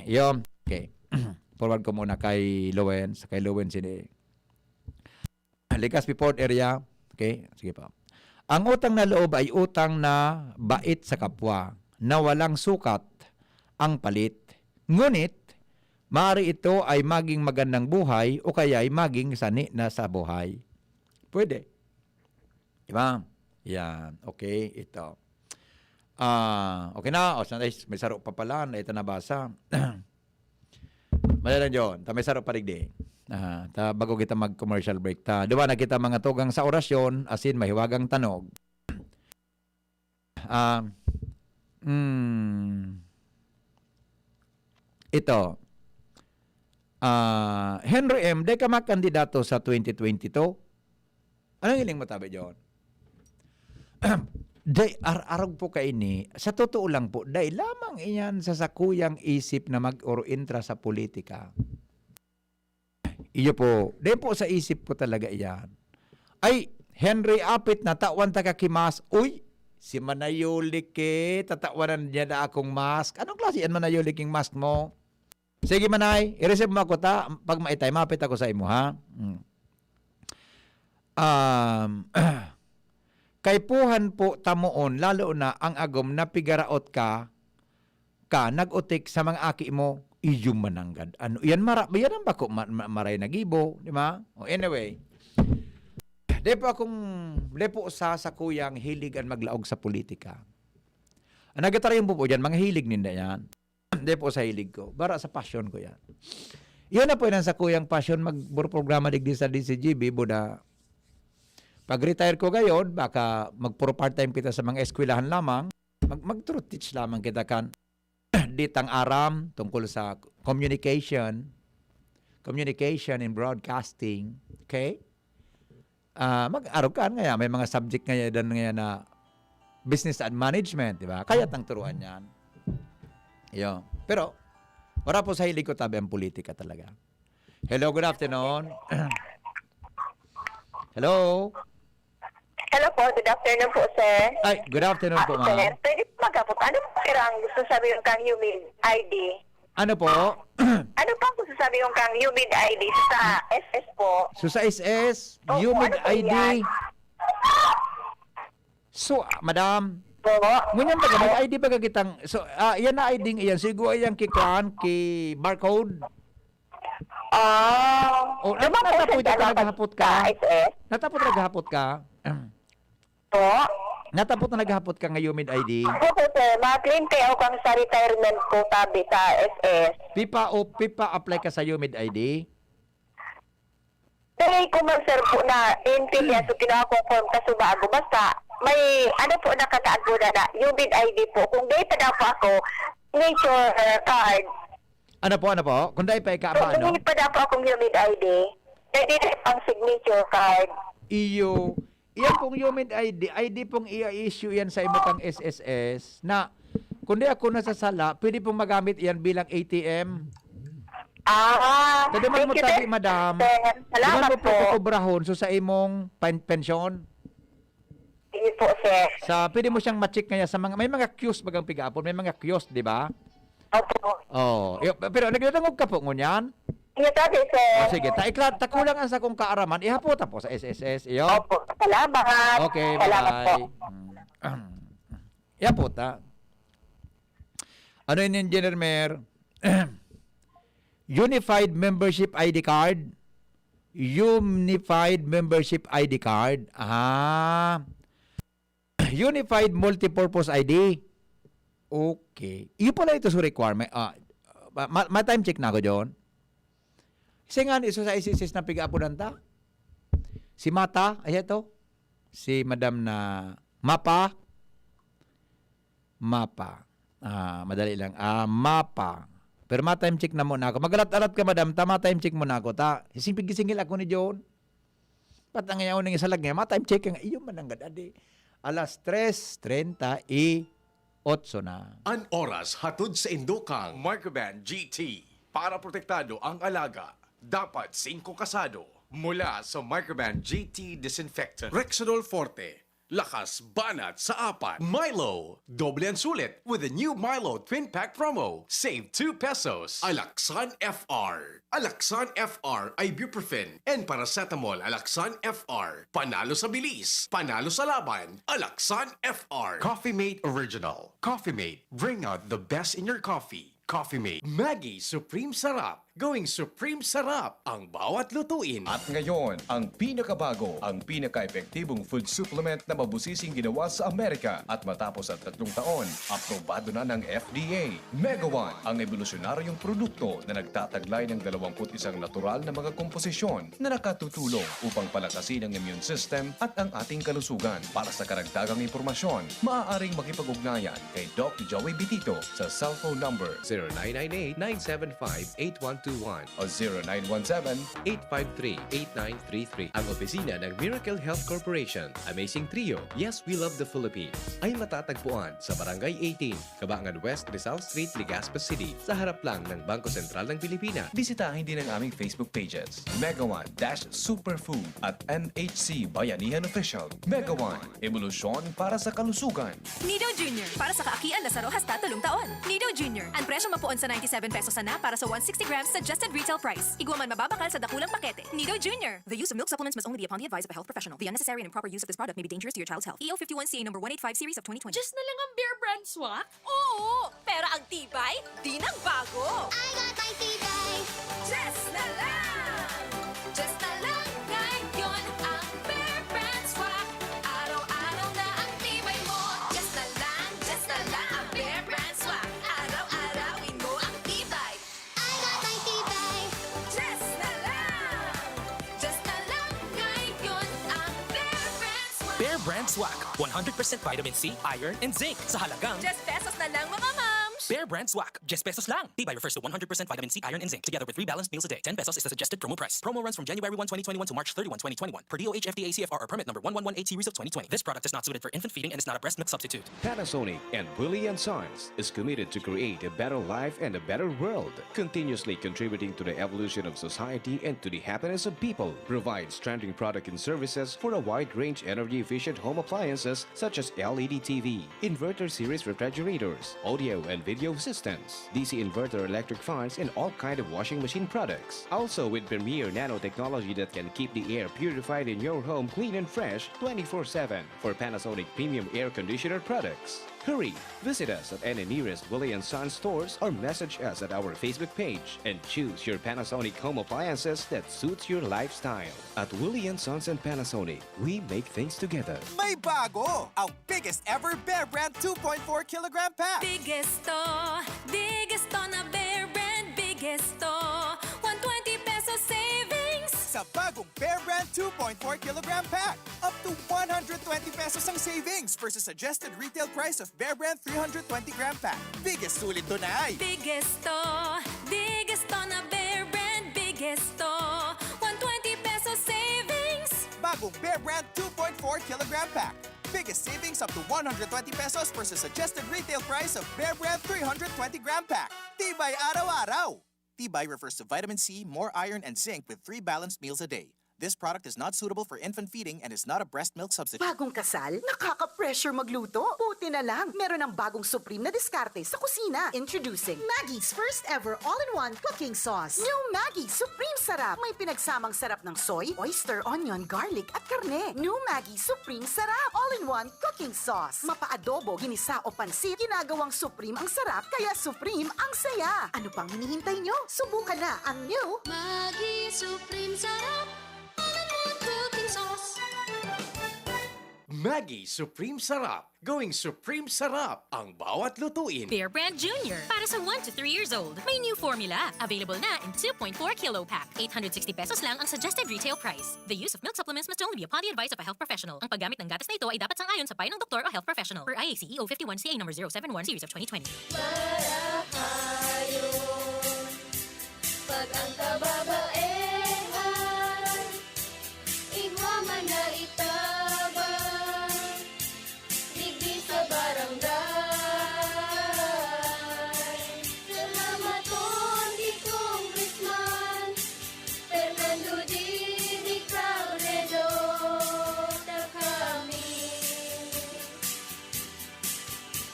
Iyo, okay. Forward ko muna kay Lowen. Sa kay Lowen, sini Likas Pipon area. Okay, sige pa. Ang utang na loob ay utang na bait sa kapwa, na walang sukat ang palit. Ngunit, maaari ito ay maging magandang buhay o kaya ay maging sani na sa buhay. Pwede. Di ba? Yan. Okay, ito. Ah, okay na. O, sa-, ay, may saro pa pala na ito nabasa. Madali lang, John. Ta may saro pa digdi. Ah, ta bago kita mag-commercial break ta. Duwa na kita mga tugang sa orasyon, asin mahiwagang tanog. Ah, mm, ito. Ah, Henry M, di ka makandidato sa twenty twenty-two? Anong hiling mo, tabi, John? Day, ar-, arog po kaini. Sa totoo lang po, day lamang iyan sa sakuyang isip na mag-or-, entra sa politika. Iyo po. Day po sa isip ko talaga iyan. Ay, Henry Apit, natawan ta ka ki mask. Uy, si Manayulik eh. Tatawanan niya na akong mask. Anong klase yan, Manayulik, yung mask mo? Sige, Manay, i-receive mo ako ta, pag maitay, mapit ako sa imo, ha? Hmm. Um, kaipuhan po tamoon, lalo na ang agom na pigaraot ka, ka, nag-utik sa mga aki mo, iyo mananggad. Ano, yan mara-, yan ang bako ma-, ma-, maray na gibo, di ba? O, anyway, di po akong, di po sa sakuyang hilig an maglaog sa politika. Ang nagataray po po dyan, mga hilig ninda yan. Hindi po sa hilig ko. Bara sa passion ko yan. Iyan na po yan ang sakuyang passion, magpro-programa digdi sa D C G B, buda. Pag-retire ko gayon, baka magpuro part-time kita sa mga eskwelahan lamang. Mag-, mag-teach lamang kita kan ditang aram tungkol sa communication, communication and broadcasting. Okay? Ah, mag-arog ka ngaya, may mga subject ngaya, dan ngaya na business and management, di ba? Kaya tang turuan yan. Iyo. Pero, wala po sa hilig ko tabi ang politika talaga. Hello, good afternoon. Hello? Hello po, good afternoon po, sir. Ay, good afternoon Ah, po, sir, ma'am. Pwede po magkapot. Ano po, sir, ang gusto sabihin kang humid I D? Ano po? Ano po ang gusto sabihin kang humid I D sa S S po? So sa S S, Opo, humid ano po I D. yan? So, ah, madam, Po? ngunyan ba, may I D ba kitang, so, ah, yan na I D nga yan. So, igwa yan ki kwan, ki barcode. Ah, O, ano po, natapos sir, ka, ano, naghapot ka? sa S S? Natapos naghapot ka? Po? Natapos na naghapot ka nga humid I D? Opo, sir. Maklin kayo kang sa retirement po, tabi sa S S. Pipa o pipa apply ka sa humid I D? Dili ko man, sir, po na N P S, so kinuha kong form kaso bago. Basta, may, ano po, nakatago na na, humid I D po. Kung di pa daw po ako, nature card. Ano po, ano po? Kung dai pa ika Kung ba, ano? Hindi pa daw po akong humid I D. Pwede na pang signature card. Iyo. Iyan pong humid I D, I D pong i-issue yan sa imo kang S S S na kung di ako nasasala, pwede pong magamit yan bilang A T M. Ah, Pwede man thank mo you, tabi, sir. madam. Sir, Di man salamat mo po. po kukubrahon so sa imong pen- pensyon. Sige po, sir. Sa, pwede mo siyang ma-check kaya sa mga, may mga kiosk bagang piga-apon, may mga kiosk, di ba? Opo. Oh, yo, pero nagdadangog ka po ngunyan? Sige, sabi, sir. Oh, sige, ta ikla, takulang ang sakong kaaraman, ihapota po sa S S S, iyo. Opo, salamat. Okay, Salamat po. bye. Mm. Ihapota. Ano yun, Engineer Mer? Unified Membership I D Card? Unified Membership I D Card? Ah. Unified Multipurpose I D? Okay. Iyo pala ito sa requirement. Ah, ma- ma- ma-time check na ako, John. Kasi nga, iso sa S S S na piga-apunan ta. Si Mata, ay ito. Si Madam na Mapa. Mapa. Ah, madali lang. Ah, Mapa. Pero ma-time check na muna ako. Magalat-alat ka, madam. Tama, time check muna ako. Ta, sisingpig-singil ako ni John. Patang yaon ning isa lang niya. Ma-time check nga. Iyo man ang gadadi. Alas tres treinta y ocho na. An oras hatod sa indukang Microban G T. Para protektado ang alaga, dapat singko kasado. Mula sa Microban G T Disinfectant, Rexidol Forte, lakas banat sa apat. Milo, doble ang sulit with the new Milo Twin Pack Promo. Save two pesos. Alaxan F R. Alaxan F R, ibuprofen, and paracetamol. Alaxan F R. Panalo sa bilis, panalo sa laban. Alaxan F R. Coffee Mate Original. Coffee Mate, bring out the best in your coffee. Coffee Mate. Maggi Supreme Sarap. Going Supreme Sarap ang bawat lutuin. At ngayon, ang pinakabago, ang pinaka-epektibong food supplement na mabusising ginawa sa Amerika at matapos ang tatlong taon, aprobado na ng F D A. Megawan, ang ebolusyonaryong produkto na nagtataglay ng dalawampu't isang natural na mga komposisyon na nakatutulong upang palakasin ang immune system at ang ating kalusugan. Para sa karagdagang impormasyon, maaaring makipag-ugnayan kay Doc Joey Bitito sa cellphone number zero nine nine eight, nine seven five, eight one two one o zero nine one seven eight five three, eight nine three three. Ang opisina ng Miracle Health Corporation. Amazing Trio, Yes, We Love the Philippines, ay matatagpuan sa Barangay eighteen, Kabangan West, Rizal Street, Legazpi City, sa harap lang ng Bangko Sentral ng Pilipinas. Bisitahin din ang aming Facebook pages, Megawan dash Superfood at M H C Bayanihan Official. Megawan, ebolusyon para sa kalusugan. Nido Junior, para sa kaakian na saro hasta tolong taon. Nido Junior, ang presyo mapuon sa ninety-seven pesos sana para sa one sixty grams suggested retail price. Igwa man mababakal sa dakulang pakete. Nido Junior. The use of milk supplements must only be upon the advice of a health professional. The unnecessary and improper use of this product may be dangerous to your child's health. E L fifty-one C A number one eight five series of twenty twenty. Just na lang ang Bear Brand Swak? Oo, pero ang tibay, di nagbago. I got my tibay. Just na lang! Just na lang ngayon ang Bear Brand Swak. Araw-araw na ang tibay mo. Just na lang, just na lang ang Bear Brand Swak. Araw-arawin mo ang tibay. I got my tibay. Just na lang! Just na lang ngayon ang Bear Brand Swak. Bear Brand Swak, one hundred percent vitamin C, iron, and zinc sa halagang Just pesos na lang, mga ma'am! Bear Brand Swak, ten pesos lang. Tibay refers to one hundred percent vitamin C, iron, and zinc, together with three balanced meals a day. Ten pesos is the suggested promo price. Promo runs from January one, twenty twenty-one to March thirty-one, twenty twenty-one, per D O H F D A C F R or permit number one one one eight series of twenty twenty. This product is not suited for infant feeding and is not a breast milk substitute. Panasonic and Willie and Sons is committed to create a better life and a better world, continuously contributing to the evolution of society and to the happiness of people. Provides trending product and services for a wide range energy-efficient home appliances such as L E D T V, inverter series refrigerators, audio and video systems, D C inverter electric fans, and all kind of washing machine products. Also with premier nanotechnology that can keep the air purified in your home clean and fresh twenty-four seven for Panasonic premium air conditioner products. Hurry! Visit us at any nearest Willie and Sons stores or message us at our Facebook page and choose your Panasonic home appliances that suits your lifestyle. At Willie and Sons and Panasonic, we make things together. May bago! Ang biggest ever Bear Brand two point four kilogram pack! Biggest to, biggest to na Bear Brand, biggest to. One twenty pesos savings. Sa bagong Bear Brand two point four kilogram pack, up to one hundred twenty pesos ang savings versus suggested retail price of Bear Brand three hundred twenty gram pack. Biggest sulit to na ay! Biggest to, biggest to na Bear Brand, biggest to. One twenty pesos savings. Bagong Bear Brand two point four kilogram pack. Biggest savings up to one hundred twenty pesos versus suggested retail price of Bear Brand three hundred twenty gram pack. Tibay araw-araw! Tibay refers to vitamin C, more iron, and zinc with three balanced meals a day. This product is not suitable for infant feeding and is not a breast milk substitute. Bagong kasal? Nakaka-pressure magluto? Buti na lang, meron ang bagong Supreme na diskarte sa kusina. Introducing Maggie's first ever all-in-one cooking sauce. New Maggie Supreme Sarap. May pinagsamang sarap ng soy, oyster, onion, garlic, at karne. New Maggie Supreme Sarap. All-in-one cooking sauce. Mapa-adobo, ginisa o pansit, ginagawang Supreme ang sarap, kaya Supreme ang saya. Ano pang hinihintay nyo? Subukan na ang new Maggi Supreme Sarap. All-in-one cooking sauce. Maggi Supreme Sarap. Going Supreme Sarap ang bawat lutuin. Bear Brand Junior. Para sa one to three years old. May new formula. Available na in two point four kilo pack. Eight hundred sixty pesos lang ang suggested retail price. The use of milk supplements must only be upon the advice of a health professional. Ang paggamit ng gatas na ito ay dapat sang-ayon sa payo ng doktor o health professional. Per I A C E O fifty-one C A number zero seven one series of twenty twenty. Marahayon pag ang kababaehan igwa man na itabang digdi sa barangay. Salamaton ki Congressman Fernando Didi Cabredo ta kami.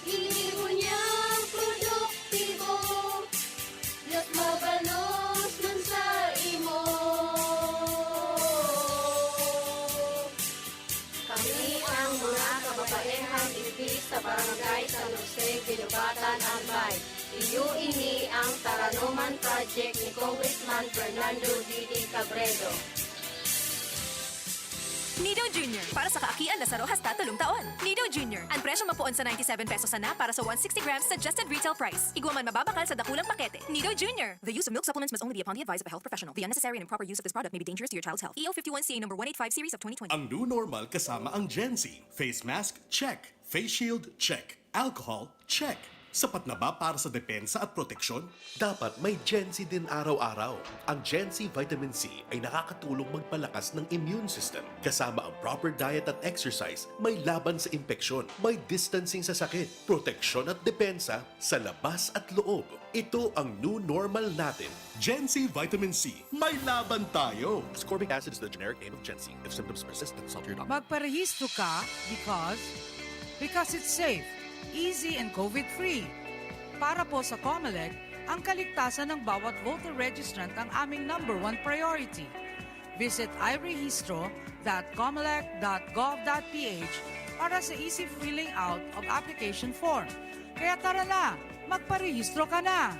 Ginibo niyang produktibo, mas mabalos man sa imo. Kami ang mga kababaehan digdi sa Barangay San Jose, Guinobatan, Albay. Iyo ini ang Taranoman Project ni Congressman Fernando Didi Cabredo. Nido Junior, para sa kaakian na saro hasta tolong taon. Nido Junior, ang presyo mapoon sa ninety-seven pesos sana para sa one sixty grams suggested retail price. Igwa man mababakal sa dakulang pakete. Nido Junior. The use of milk supplements must only be upon the advice of a health professional. The unnecessary and improper use of this product may be dangerous to your child's health. E O fifty-one C A number one eight five series of twenty twenty. Ang new normal kasama ang Gen Z. Face mask, check. Face shield, check. Alcohol, check. Sapat na ba para sa depensa at proteksyon? Dapat may Gen Z din araw-araw. Ang Gen Z Vitamin C ay nakakatulong magpalakas ng immune system. Kasama ang proper diet at exercise, may laban sa impeksyon, may distancing sa sakit, proteksyon at depensa sa labas at loob. Ito ang new normal natin. Gen Z Vitamin C, may laban tayo! Ascorbic acid is the generic name of Gen Z. If symptoms persist, consult your doctor. Magparehistro ka because because it's safe, easy and COVID-free. Para po sa Comelec, ang kaligtasan ng bawat voter registrant ang aming number one priority. Visit irehistro dot comelec dot gov dot ph para sa easy filling out of application form. Kaya tara na, magparehistro ka na!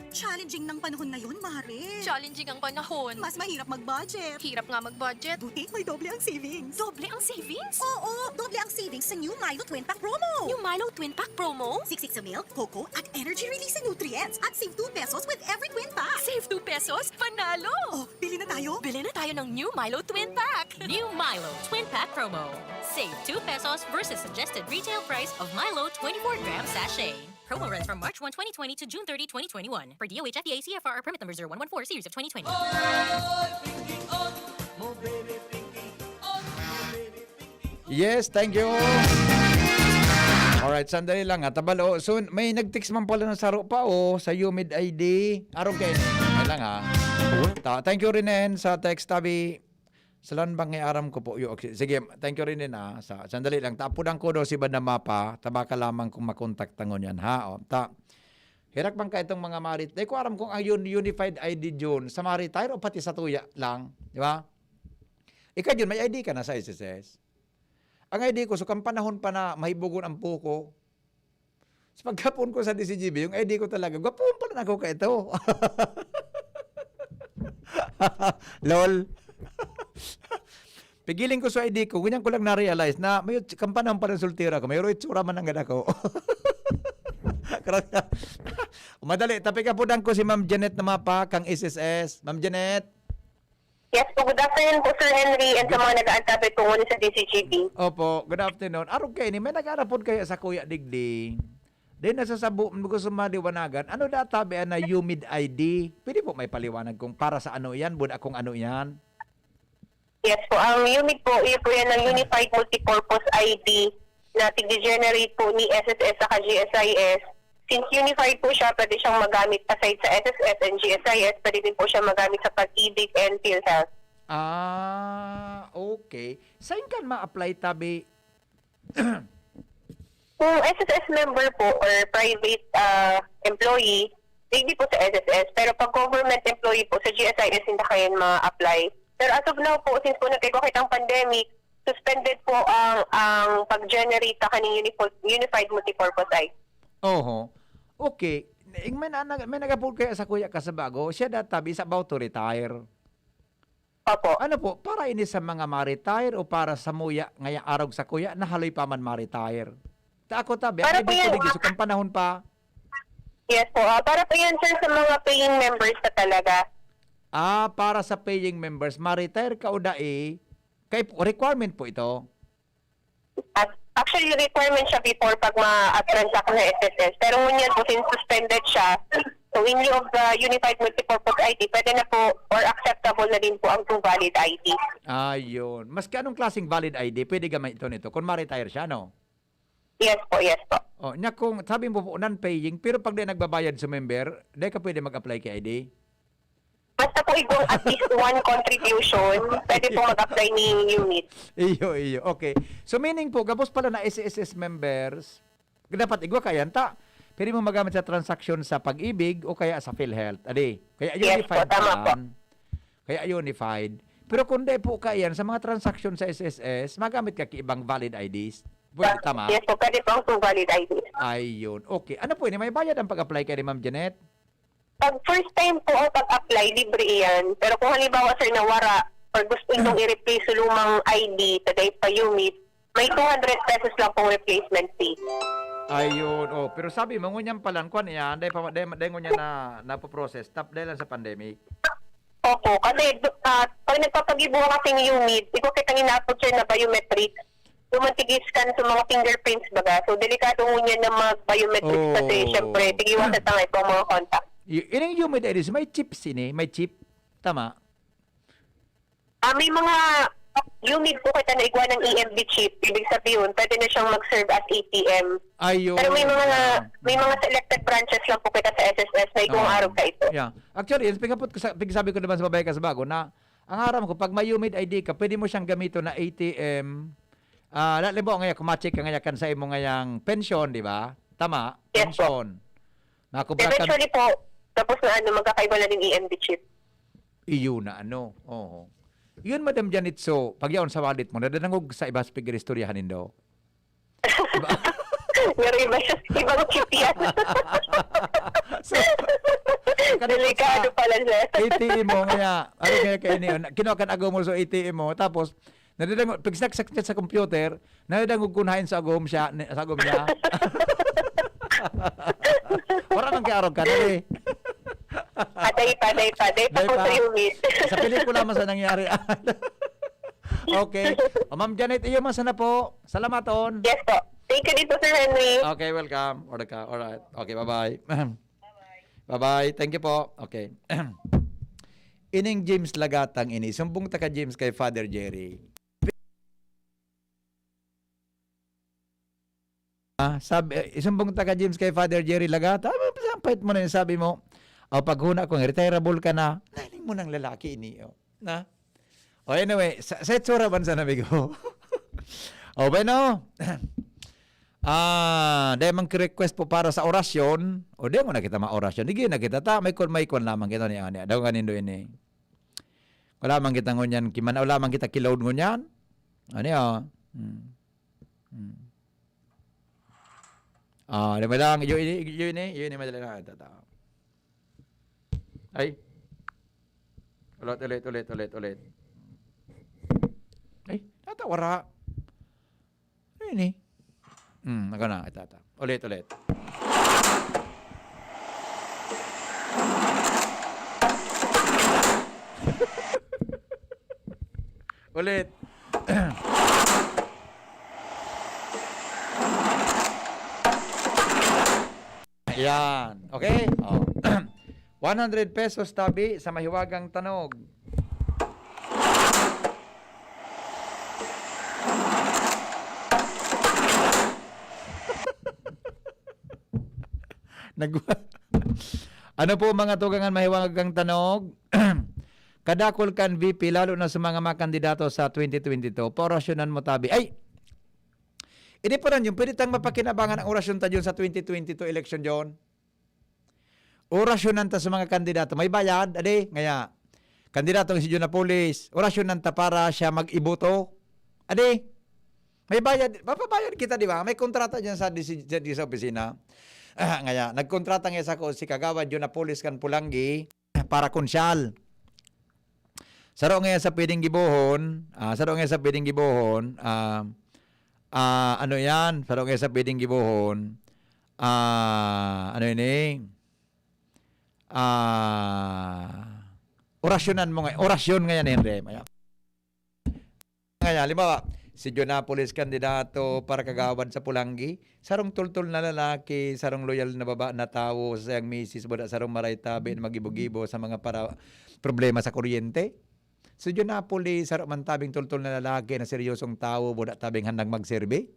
Challenging ng panahon ngayon, Mare. Challenging ang panahon. Mas mahirap mag-budget. Hirap nga mag-budget. Buti may doble ang savings. Doble ang savings? Oo, doble ang savings sa new Milo Twin Pack Promo. New Milo Twin Pack Promo? Siksik sa milk, cocoa, at energy releasing nutrients. At save two pesos with every twin pack. Save two pesos? Panalo! Oh, bili na tayo. Bili na tayo ng New Milo Twin Pack! New Milo Twin Pack Promo. Save two pesos versus suggested retail price of Milo twenty-four gram sachet. Promo runs from March one, twenty twenty to June thirty, twenty twenty-one. Per D O H F D A C F R, permit number zero one one four, series of twenty twenty. Yes, thank you. Alright, sandali lang ha. Tabalo. So, may nag-text man pala ng saro pa o sa Humid I D. Araw kayo. May lang ha. Ta thank you, Rinen, sa text tabi. Salan bang aram ko po. Yo, okay. Sige, thank you, Rinen, ha. Sa, sandali lang. Tapudan ko daw si Banda Mapa. Tabaka lamang kung makontak tangon yan, ha. O, ta Herak bang ka itong mga marit? Di ko aram kung ang un- unified I D June sa maritire o pati sa tuya lang, di ba? Ikaw, June, may I D ka na sa S S S? Ang I D ko, so kan panahon pa na mahibogon ang puko, sa pagkapon ko sa D C G B, yung I D ko talaga, gwapon pa rin ako ka ito. Lol. Pigiling ko sa I D ko, ganyan ko lang na-realize na may kan panahon pa rin soltero ako, may itsura man ang gada ko. Grabe. Madali, tapigapudan ko si Ma'am Janet na mapa kang S S S. Ma'am Janet? Yes po, good afternoon po, Sir Henry, and sa mga nag-aantabay po ngunit sa D C G B. Opo, good afternoon. Arog kayo ni, may nag-arapod kayo sa Kuya Digdi. Then nasasabo, gusto maliwanagan. Ano data ba na humid I D? Pwede po may paliwanag kung para sa ano yan, buda kung ano yan? Yes po, ang unit po, iyo po yan ang Unified Multipurpose I D na tig-generate po ni S S S saka G S I S. Since unified po siya, pwede siyang magamit aside sa S S S and G S I S, pwede din po siya magamit sa Pag-ibig and PhilHealth. Ah, okay. Saan kan ma-apply tabi? Kung S S S member po or private ah, employee, hindi po sa S S S. Pero pag government employee po, sa G S I S hindi kayo ma-apply. Pero as of now po, since po nagkagukit ang pandemic, suspended po ang ang pag-generate sa kaning unipo- unified multipurpose I D. Oho. Okay. Ing may, na, may nag-upload kaya sa kuya ka sa bago, siya data is about to retire. Opo. Ano po, para ini sa mga ma-retire o para sa muya ngayang arog sa kuya na haloy pa man ma-retire? Ta ako tabi, Para ang po ibig ko yan, digdi, so, kan panahon pa. Yes po. Ah, para po yan, sir, sa mga paying members na talaga. Ah, para sa paying members, ma-retire ka o dai, kay requirement po ito. At actually, requirement siya before pag ma-transact na S S S. Pero ngunyan po, since suspended siya, so in lieu of the Unified Multipurpose I D, pwede na po or acceptable na din po ang two valid I D. Ayun. Maski anong klaseng valid I D, pwede gamiton ito kung ma-retire siya, no? Yes po, yes po. Oh, nya kung sabi mo po non-paying, pero pag di nagbabayad sa member, di ka pwede mag-apply kay I D? Basta po igwang at least one contribution, pwede po mag-apply ni unit. Iyo, iyo. Okay. So meaning po, gabos pala na S S S members, dapat igwa ka yan, ta? Pwede mo magamit sa transaksyon sa Pag-ibig o kaya sa PhilHealth. Adi, kaya Yes po, unified tama pa po. yan. Kaya unified. Pero kung di po ka yan, sa mga transaksyon sa S S S, magamit ka ki ibang valid I Ds. Pwede, tama? Yes po, pwede po ang two valid I D. Ayun. Okay. Ano po ini? May bayad ang pag-apply kay ni Ma'am Janet? Pag first time po ang pag-apply, libre iyan. Pero kung halimbawa, sir, nawara or gusto itong i-replace sa lumang I D, tagay pa unit, may two hundred pesos lang pong replacement fee. Ayun. Oh, pero sabi mo, ngunyan pa lang, kwan yan, dahil, pa, dahil, dahil ngunyan na napoprocess, tap dahil lang sa pandemic. Opo, kasi ah, pag nagpapagibo ka kasing unit, ikaw kitang inaapod, sir, na biometric, dumantig scan sa mga fingerprints baga. So, delikado ngunyan na mag-biometrics kasi, Oh. Syempre, tigiwasan ta nga itong mga contact. Y- ining humid I Ds, may chip sini, may chip. Tama? Ah, may mga unit po kita na igwa ng E M V chip. Ibig sabihin, pwede na siyang mag-serve as A T M. Ayun. Pero may mga Yeah. may mga selected branches lang po kita sa S S S na igwang Oo. arog ka ito. Yeah. Actually, yung pigkapot ko sa, pigsabi ko naman sa babae ka sa bago na ang aram ko, pag may humid I D ka, pwede mo siyang gamiton na A T M. Ah, halimbawa ngayon, kumacheck ka ngayon kan sa imo ngayang pensyon, di ba? Tama? Yes po. Pensyon. Nakubra ka. Eventually po, tapos na ano, magkakaiba na din E M V chip. Iyo na ano. Oo. Yun, Madam Janet, so, pag yaon sa wallet mo, nadadangog sa iba sa pigristoryahan nindo. Pero iba siya, ibang chip yan. So, kanina Delikado sa pala, sir. A T M mo, kaya, ano kaya kayo niyo, kinuha kan agom mo sa A T M mo, tapos, nadadangog, pag snacks sa computer, nadadangog kung hain sa agom siya, ni- sa agom niya. Wala nang kaarog ka na eh. Patay, patay, patay. Dahil Tapos pa, sa unit. Sa pelikula man sa nangyari. Okay. O, Ma'am Janet, iyo man sana po. Salamaton. Yes po. Thank you din po, Sir Henry. Okay, welcome. Or ka. Alright. Okay, bye-bye. Bye-bye. Thank you po. Okay. Ining James Lagatang ini. Sumbong ta ka James kay Father Jerry. Ah, sabi, eh, isumbong ta ka James kay Father Jerry Lagata. Ah, ang pait mo na yun, sabi mo, "O, paghuna ko, retirable ka na." Lain mo ng lalaki ini, oh. Na? O, anyway, sa, sa itsura man sa namigo. O, bueno. Ah, dahil mang request po para sa orasyon, o di mo na kita ma-orasyon. Di na kita ta, may kwan, may kwan lamang kita ni, ni, daw ganindo ini. Wala man kita ngunyan, kiman, wala man kita kilaod ngunyan. Ano yun? Hmm. Hmm. Ah, di ba lang? Yun, yun, yun, yun, yun, madali na. Ito, ito. Ay. Ulit, ulit, ulit, ulit, ulit. Ay, natawara. Ano yun eh? Hmm, ako na, ito, ito. Ulit, ulit. Ulit. Yan. Okay? Oh. One hundred pesos tabi sa mahiwagang tanog. Nag-, ano po, mga tugang an mahiwagang tanog? Kadakul kan V P, lalo na sa mga makandidato sa twenty twenty-two, paorasyonan mo tabi. Ay! Ini pa rin yung pwede tang mapakinabangan ang orasyon ta dyan sa twenty twenty-two election, John. Orasyonan ta sa mga kandidato. May bayad, adi, ngaya. Kandidatong si John Napoles, orasyonan ta para siya mag-iboto. Adi, may bayad, mapabayad kita, di ba? May kontrata dyan sa, disi-, dyan sa opisina. Ah, ngaya, nagkontrata nga sa ko si Kagawad John Napoles kan Pulanggi para konsyal. Saro nga sa pwedeng gibohon, ah, saro nga sa pwedeng gibohon, ah, ah, ano yan? Saro nga sa pwedeng gibohon, ah, ano ini? Ah, orasyonan mo nga, orasyon nga yan, Henry. Ayan. Ngayon, halimbawa, si John Napoles kandidato para kagawad sa Pulanggi, sarong tultol na lalaki, sarong loyal na baba na tawo sa sayang misis, buda sarong maray tabi na magibo-gibo sa mga para problema sa kuryente. Si John Napoles, saro man tabing tultol na lalaki na seryosong tawo, buda tabing handang magserbi.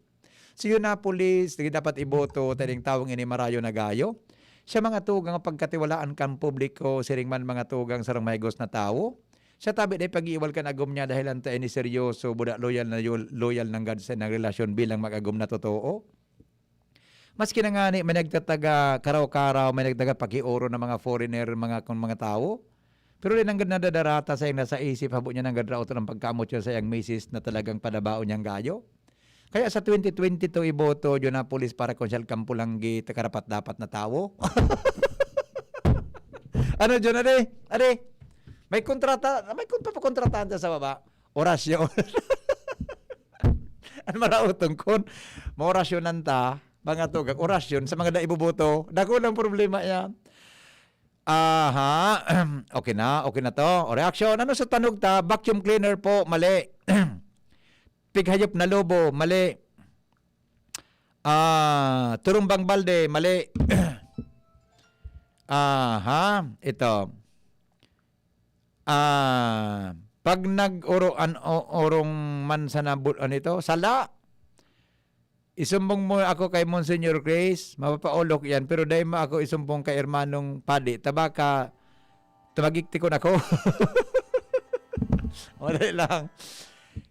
Si John Napoles, di dapat iboto, ta ining tawong ini marayo na gayo. Siya mga tugang pagkatiwalaan kan publiko, siring man mga tugang sarong mahigos na tawo. Siya tabi na ipag-iiwal kan agom niya dahil ang tayo ni seryoso, buda loyal na yul-, loyal nanggad sa inang relasyon bilang mag-agom na totoo. Maski na ngani, may nagtataga karaw-karaw, may nagtaga pakioro ng mga foreigner, mga, kung mga tawo. Pero di nanggad nadadarata sa iyang nasa isip, habo niya nanggad raoton ang pagkaamot niya sa iyang misis na talagang padabaon niyang gayo. Kaya sa twenty twenty-two, iboto, John Napoles para konsyal kan Pulanggi, ta karapat-dapat na tawo. Ano, John? Ade, ade. May kontrata, may kon-, papakontratahan ta sa baba. Orasyon. Ang maraot tungkol, maorasyonan ta, mga tugang, orasyon sa mga naiboboto. Dakulang problema yan. Aha. Okay na, okay na to. O, reaction. Ano sa tanog ta? Vacuum cleaner po, mali. Pighayop na lobo, mali. Ah, turumbang balde, mali. Aha, ito. Ah, pag nag-oro-, an-, o-, orong man sa nabul-, ano ito? Sala. Isumbong mo ako kay Monsignor Chris, mapapaolok yan, pero dai mo ako isumbong kay Hermanong Padi. Tabaka, tumagiktikon ako. Wala lang.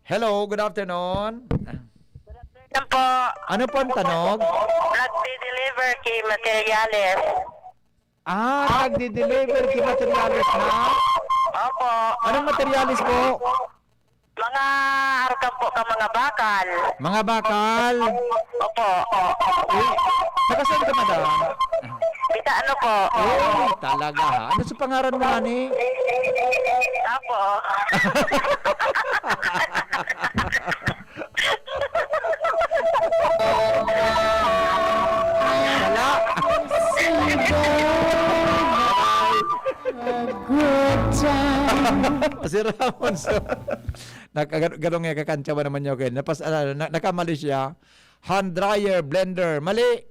Hello, good afternoon. Yan po. Ano po ang tanog? Nagdi-deliver kay Materiales. Ah, nagdi-deliver ki Materiales na? Opo. Anong Materiales po? Mga arkan po ka mga bakal. Mga bakal? Opo. Eh, taga saan ka, madam? Kita ano po? Eh, talaga ha. Ano sa pangaran mo, ani? Apo. Wala. Single. A good time. Si Ramon. So, Naka-, ganong nga kakantsa ba naman niya, okay? Napas-, ah, na-, nakamali siya. Hand dryer, blender. Mali.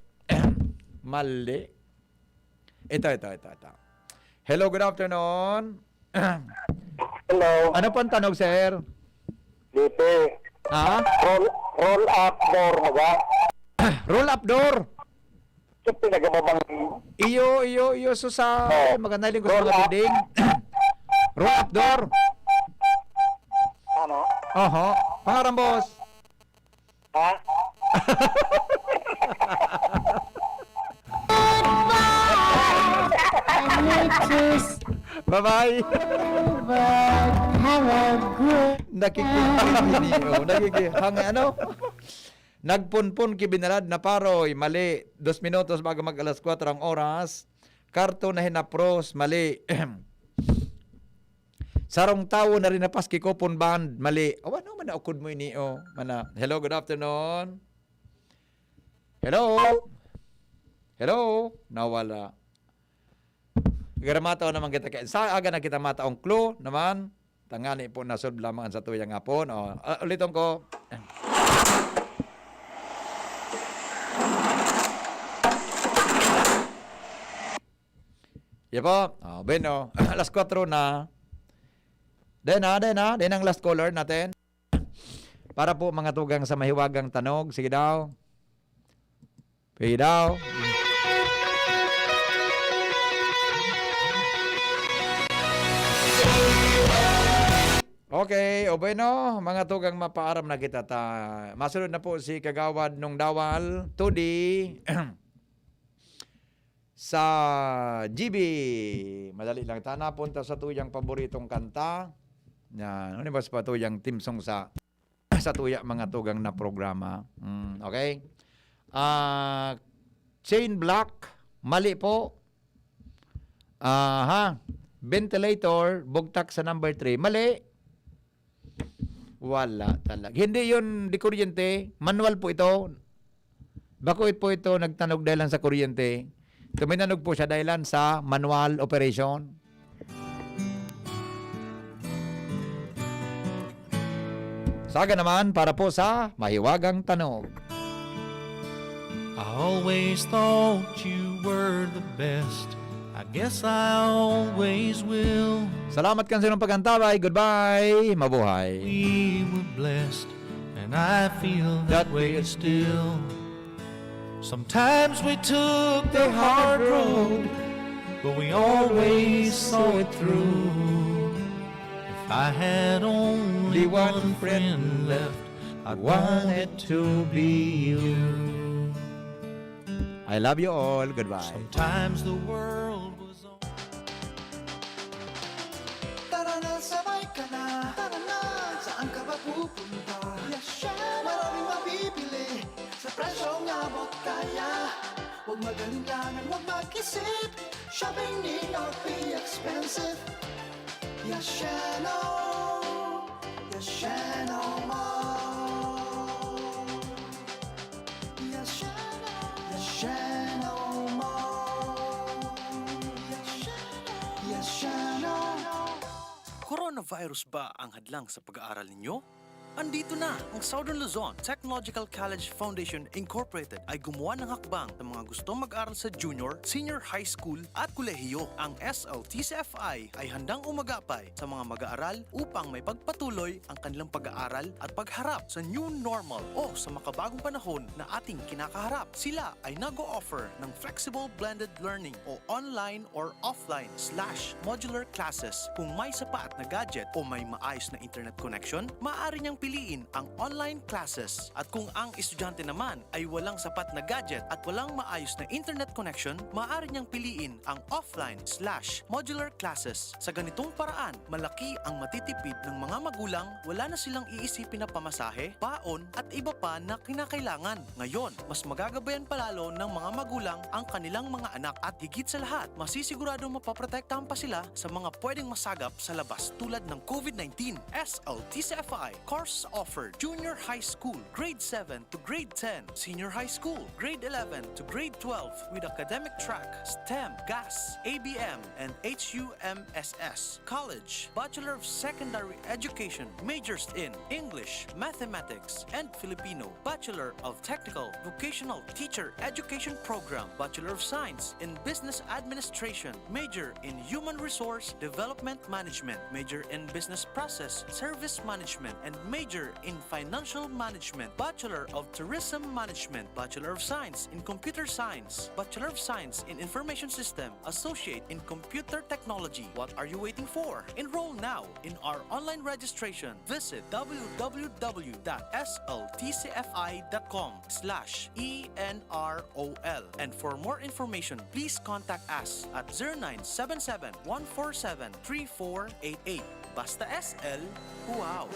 Mali. Ito, ito, ito, ito. Hello, good afternoon. Hello. Ano po ang tanog, sir? Dito. Ha? Roll, roll up door, maga? Roll up door. Sa pinagababang Iyo, iyo, iyo. So sa Oh. maganda yung gusto Roll mga up. building. Roll up door. Ano? Oho. Pangaran, boss. Ha? Bye-bye. Have a good Nakikita niyo. Nakiki-, hang-, ano? Nagpunpon ki binalad na paroy, mali. Dos minutos bago mag alas kwatro ang oras. Karton na hinapros, mali. Sarong tawo na rinapas ki coupon bond, mali. O, ano man na ukod mo ini, oh? Mana, hello, good afternoon. Hello? Hello? Nawala. Garamataw naman kita kay, sa aga na kita mataong clue naman. Tangani po, nasolve lamang ang satuyang hapon. O, ah, uliton ko. Yan po. O, bueno. Alas kwatro na. Dahil na, dahil na. Dahil na ang last caller natin. Para po, mga tugang, sa mahiwagang tanog. Sige daw. Pwede daw. Okay, o bueno, mga tugang, mapaaram na kita ta. Masunod na po si Kagawad Nung Dawal, Tudi, sa G B. Madali lang ta napunta sa tuyang paboritong kanta. Yan, ano ba sa tuyang theme song sa sa tuya mga tugang na programa. Mm, okay? Ah, chain block, mali po. Aha. Ventilator, bugtak sa number three. Mali. Wala talaga. Hindi yun di kuryente. Manual po ito. Bako po ito nagtanog dahil lang sa kuryente. Tuminanog po siya dahil lang sa manual operation. Saga naman para po sa mahiwagang tanog. I always thought you were the best. I guess I always will. Salamat kan sa inyong pag-antabay. Goodbye. Mabuhay. We were blessed, and I feel that That way is still. Sometimes we took the hard road, but we always saw it through. If I had only one friend left, I'd want it to be you. I love you all. Goodbye. Sometimes the world was on. Tara na, sabay ka na. Tara na, saan ka ba pupunta? Yasheno! Maraming mabibili sa presyong abot kaya. Huwag mag-alinlangan, huwag mag-isip. Shopping need not be expensive. Yasheno! Yasheno Mall! Yasheno! Yasheno Mall! Yasheno! Yasheno! Coronavirus ba ang hadlang sa pag-aaral ninyo? Andito na! Ang Southern Luzon Technological College Foundation Incorporated ay gumawa ng hakbang sa mga gustong mag-aral sa junior, senior high school at kolehiyo. Ang S L T C F I ay handang umagapay sa mga mag-aaral upang maipagpatuloy ang kanilang pag-aaral at pagharap sa new normal o sa makabagong panahon na ating kinakaharap. Sila ay nag-o-offer ng flexible blended learning o online or offline slash modular classes. Kung may sapat na gadget o may maayos na internet connection, maaari niyang piliin ang online classes. At kung ang estudyante naman ay walang sapat na gadget at walang maayos na internet connection, maaari niyang piliin ang offline slash modular classes. Sa ganitong paraan, malaki ang matitipid ng mga magulang, wala na silang iisipin na pamasahe, baon, at iba pa na kinakailangan. Ngayon, mas magagabayan pa lalo ng mga magulang ang kanilang mga anak at higit sa lahat, masisiguradong mapaprotektahan pa sila sa mga pwedeng masagap sa labas tulad ng COVID nineteen. S L T C F I, Core courses offered: junior high school, grade seven to grade ten, senior high school, grade eleven to grade twelve, with academic track, STEM, GAS, A B M, and H U M S S. College, Bachelor of Secondary Education, majors in English, Mathematics, and Filipino, Bachelor of Technical Vocational Teacher Education Program, Bachelor of Science in Business Administration, major in Human Resource Development Management, major in Business Process Service Management, and major in Financial Management, Bachelor of Tourism Management, Bachelor of Science in Computer Science, Bachelor of Science in Information System, Associate in Computer Technology. What are you waiting for? Enroll now in our online registration. Visit w w w dot s l t c f i dot com slash e n r o l. And for more information, please contact us at zero nine seven seven, one four seven, three four eight eight. Basta S L, wow!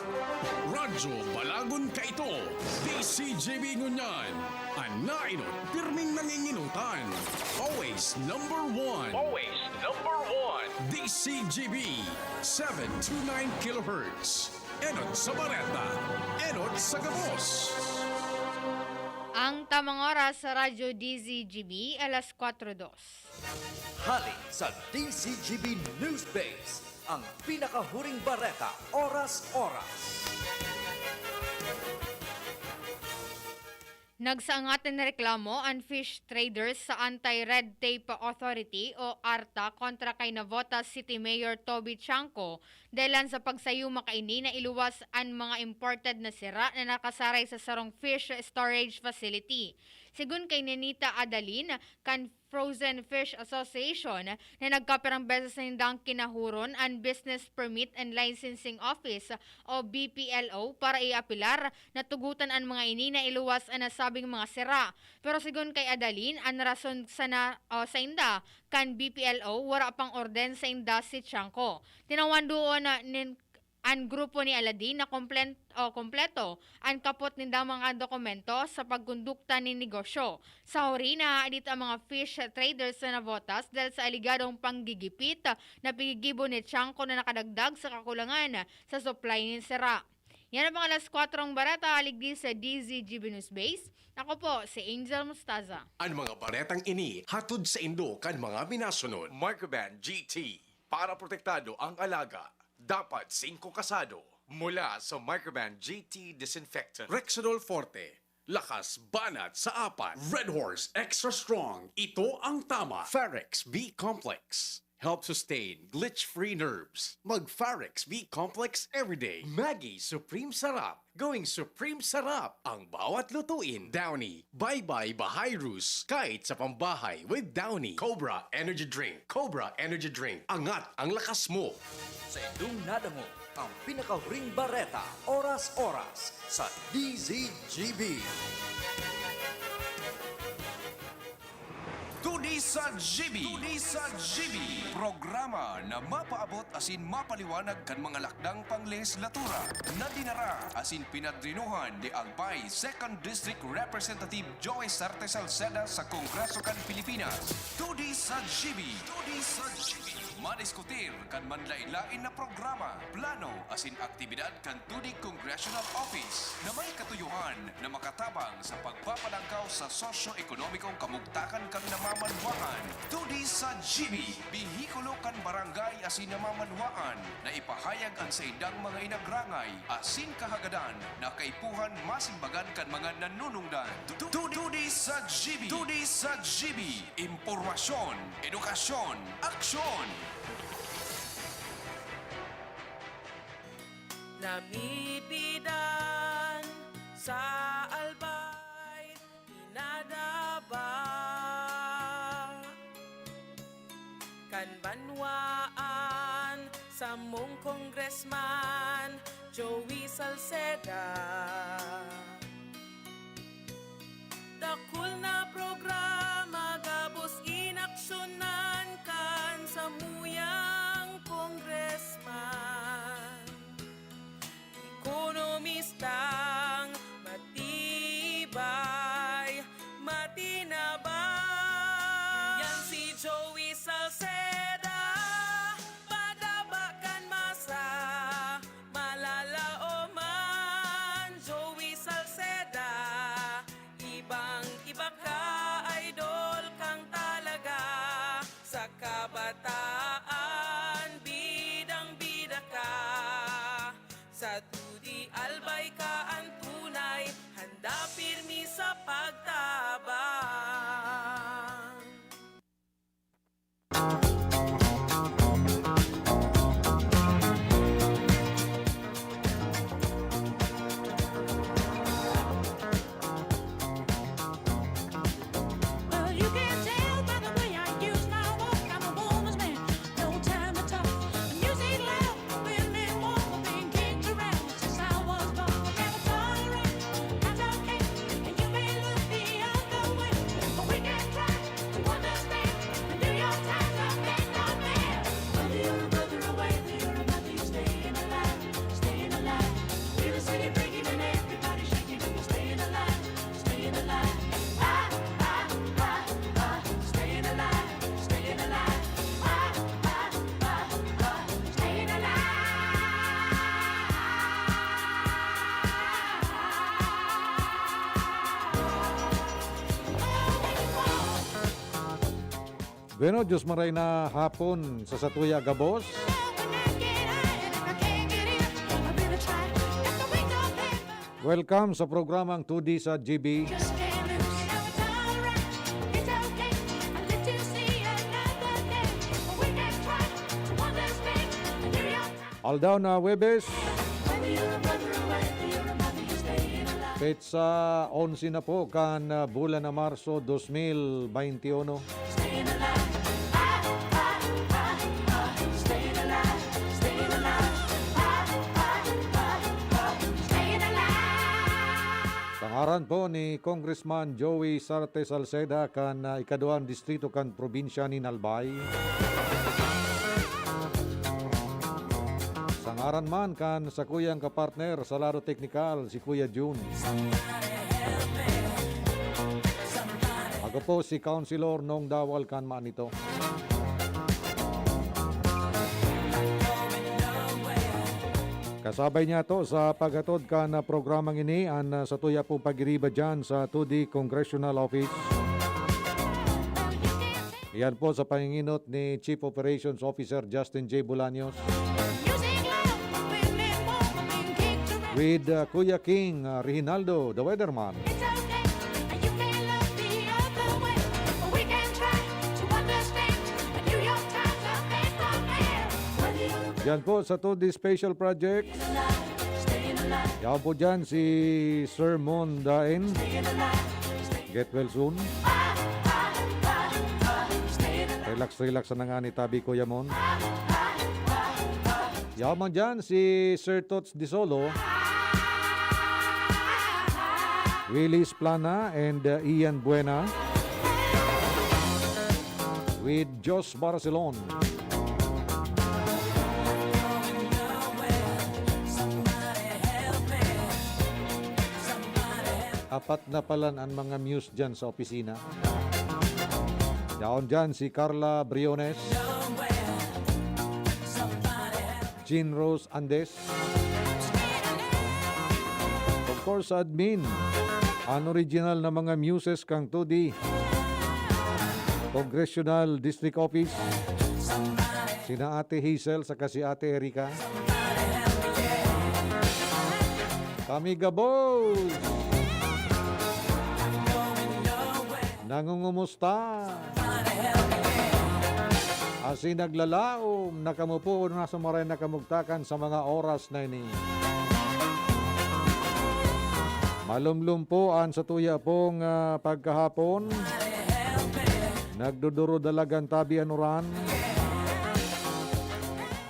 Radyo Balagon kaito, D C G B ngunyan, an nainot, pirming nanginginutan. Always number one. Always number one. D C G B, seven two nine kilohertz. Enot sa bareta, enot sa gabos. Ang tamang oras sa Radyo D Z G B, alas kwatro dos. Hali sa D Z G B Newsbase, ang pinakahuring bareta, oras-oras. Nagsaangat nin reklamo an fish traders sa Anti-Red Tape Authority o ARTA kontra kay Navotas City Mayor Toby Tiangco dahelan sa pagsayuma kaini na iluwas an mga imported na sira na nakasaray sa sarong fish storage facility. Sigon kay Nenita Adalin, kan Frozen Fish Association na nagkapirang beses nindang kinahuron an Business Permit and Licensing Office o B P L O para iapelar, natugutan an mga ini na iluwas an nasabing mga sira. Pero sigon kay Adalin, an rason sana o sainda kan B P L O wara pang orden sainda si Tiangco. Tinawan duon na nin an grupo ni Aladin na komplen- o kompleto an kapot nindang mga dokumento sa pagkondukta nin negosyo. Sa huri, nahaadit an mga fish traders sa Navotas dahil sa aligadong panggigipit na piggigibo ni Tiangco na nakadagdag sa kakulangan sa supply nin sira. Yan ang mga alas kwatro ang bareta, hali digdi sa D Z G B News Base. Ako po, si Angel Mostaza. An mga baretang ini hatod saindo kan mga minasunod: Microban G T, para protektado ang alaga, dapat singko kasado. Mula sa Microban G T Disinfectant, Rexidol Forte, lakas banat sa apat. Red Horse Extra Strong, ito ang tama. Farex B Complex, help sustain glitch-free nerves. Mag Farex B Complex everyday. Maggi Supreme Sarap, going Supreme Sarap ang bawat lutuin. Downy, bye-bye bahayrus, kahit sa pambahay with Downy. Cobra Energy Drink, Cobra Energy Drink, angat ang lakas mo. Sa indong nadangog, ang pinakahuring bareta, oras-oras, sa D Z G B. Todi sa G B. Todi sa G B. Programa na mapaabot asin mapaliwanag kan mga lakdang panglehislatura na dinara asin pinadrinuhan ni Albay Second District Representative Joey Sarte Salceda sa Kongreso kan Pilipinas. Todi sa G B. Todi sa G B. Madiskutir kan manlain-lain na programa, plano asin aktibidad kan Todi Congressional Office na may katuyohan na makatabang sa pagpapalangkaw sa sosyo-ekonomikong kamugtakan kan namamanwaan. Todi sa G B, behikulo kan barangay asin namamanwaan na ipahayag an saindang mga inagrangay asin kahagadan na kaipuhan masimbagan kan mga nanunungdan. Tu- tu- Todi sa G B. Todi sa G B. Impormasyon, edukasyon, aksyon! Namipidan sa Albay, pinadaba kan banwaan samong Congressman Joey Salceda. Dakul na programa gabos inaksyonan kan samuyang congressman. Ekonomistang matibay, matinaba. Yan si Joey Salceda, padaba kan masa, malalaoman. Bueno, Diyos maray na hapon sa satuya gabos. Welcome sa programang Two D sa G B. Aldaw na Huwebes. Petsa onse na po kan, ah, bulan na Marso, dos mil baynti uno. Sa ngaran po ni Congressman Joey Sarte Salceda kan, ah, ikaduwang distrito kan probinsya nin Albay. Sa ngaran man kan sakuyang kapartner sa lado teknikal, si Kuya Jun. Ako po si Councilor Nong Dawal kan Manito. Kasabay niyato sa paghatod kan, ah, programang ini an, ah, satuya pong pagiriba diyan sa two D Congressional Office. Iyan po sa panginginot ni Chief Operations Officer Justin J Bolaños. With, uh, Kuya King, uh, Reginaldo, the weatherman. Diyan po sa two D Special Project. Yaon po dyan si Sermon Daen. Get well soon. Relax, relax na nga ni tabi, Kuya Mon. Yaon man dyan si Sir Tots Disolo. Willis Plana and, uh, Ian Buena. With Josh Barcelon. Apat na palan an mga muse dyan sa opisina. Yaon dyan si Carla Briones, Jean Rose Andes, of course, sa admin, an original na mga muses kang two D Congressional District Office, sina Ate Hazel saka si Ate Erica. Kami gabos! Nangungumusta? Asin naglalaom na kamo po na sa maray na kamugtakan sa mga oras na ini. Malumlom po an satuya pong, ah, pagkahapon. Nagduduro dalagan tabi an uran.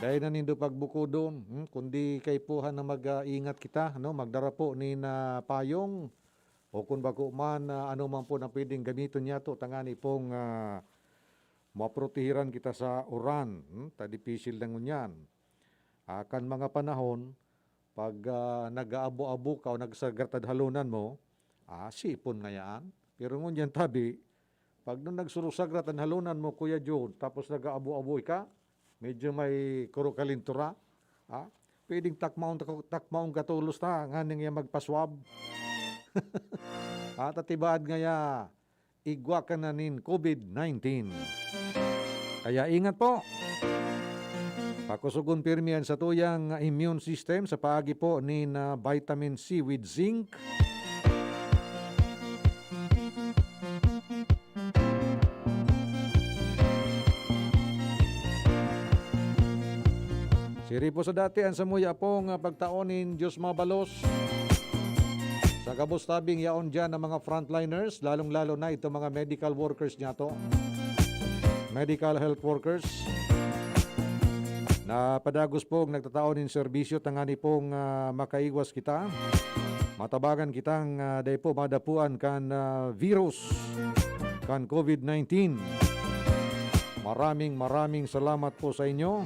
Dai na nindo pagbukodon, hmm, kundi kaipuhan na mag, ah, ingat kita, no? Magdara po nin, ah, payong o kun bako man, ah, ano man po na pwedeng gamiton niyato tangani pong, ah, maprotehiran kita sa uran, hmm? Ta dipisil na ngunyan. Ah, kan mga panahon, pag, ah, nag-aabo-abo ka o nagsagrat an halonan mo, ah, sipon ngayaan. Pero ngunyan tabi, pag nung nagsurusagrat an halonan mo, Kuya Jun, tapos nag-aabo-abo ka, medyo may kuro kalintura, ah, pwedeng takmaon, takmaon ka tolos ta, nganing yan magpa-swab. Ah, ta tibaad ngaya, igwa ka na nin COVID nineteen. Kaya ingat po. Pakusogon pirmi an satuyang immune system sa paagi po nin, ah, vitamin C with zinc. Siri po sa dati, an samuya pong, ah, pagtao nin Diyos mabalos. Sa gabos tabing yaon diyan ang mga frontliners, lalong-lalo na itong mga medical workers niyato. Medical health workers na padagos pong nagtatao nin serbisyo tangani pong, ah, makaiwas kita. Matabangan kitang, ah, dai po madapuan kan, ah, virus kan COVID nineteen. Maraming, maraming salamat po sa inyo.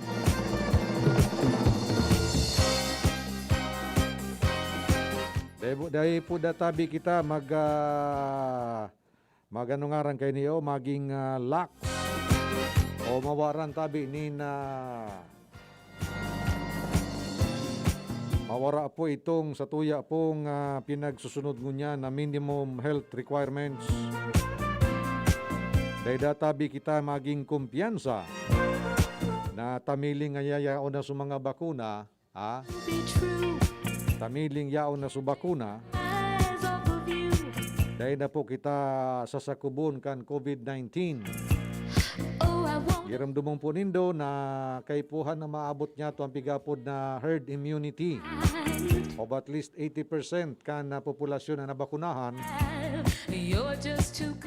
Dai po, dai po da tabi kita mag, ah, mag ano ngaran kaini, o maging, ah, lax o mawaran tabi nin, ah, mawara po itong satuya pong, ah, pinagsusunod ngunyan na minimum health requirements. Dai da tabi kita magin kumpiyansa na tamiling nga yayaon na sa mga bakuna, ha? Tamiling yaon na sa bakuna. Dai na po kita sasakubon kan COVID nineteen. Giramdomon po nindo na kaipuhan na maabot niyato ang pigapod na herd immunity of at least eighty percent kan, ah, populasyon na nabakunahan.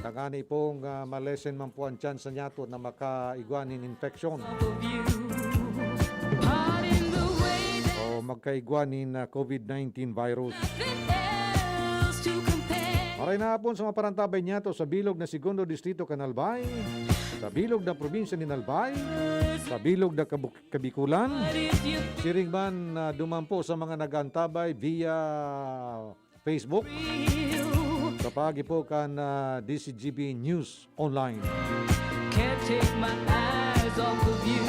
Tangani pong, ah, malesen man po ang tsansa niyato na makaigwa nin infection o magkaigwa nin, ah, COVID nineteen virus. Maray na hapon sa mga parantabay niyato sa bilog na Segundo Distrito kan Albay, sa bilog na probinsya nin Albay, sa bilog na Kabuk-, Kabikulan. Siring man, ah, duman po sa mga nag-aantabay via Facebook. Sa paagi po kan, ah, D Z G B News Online. Can't take my eyes off of you.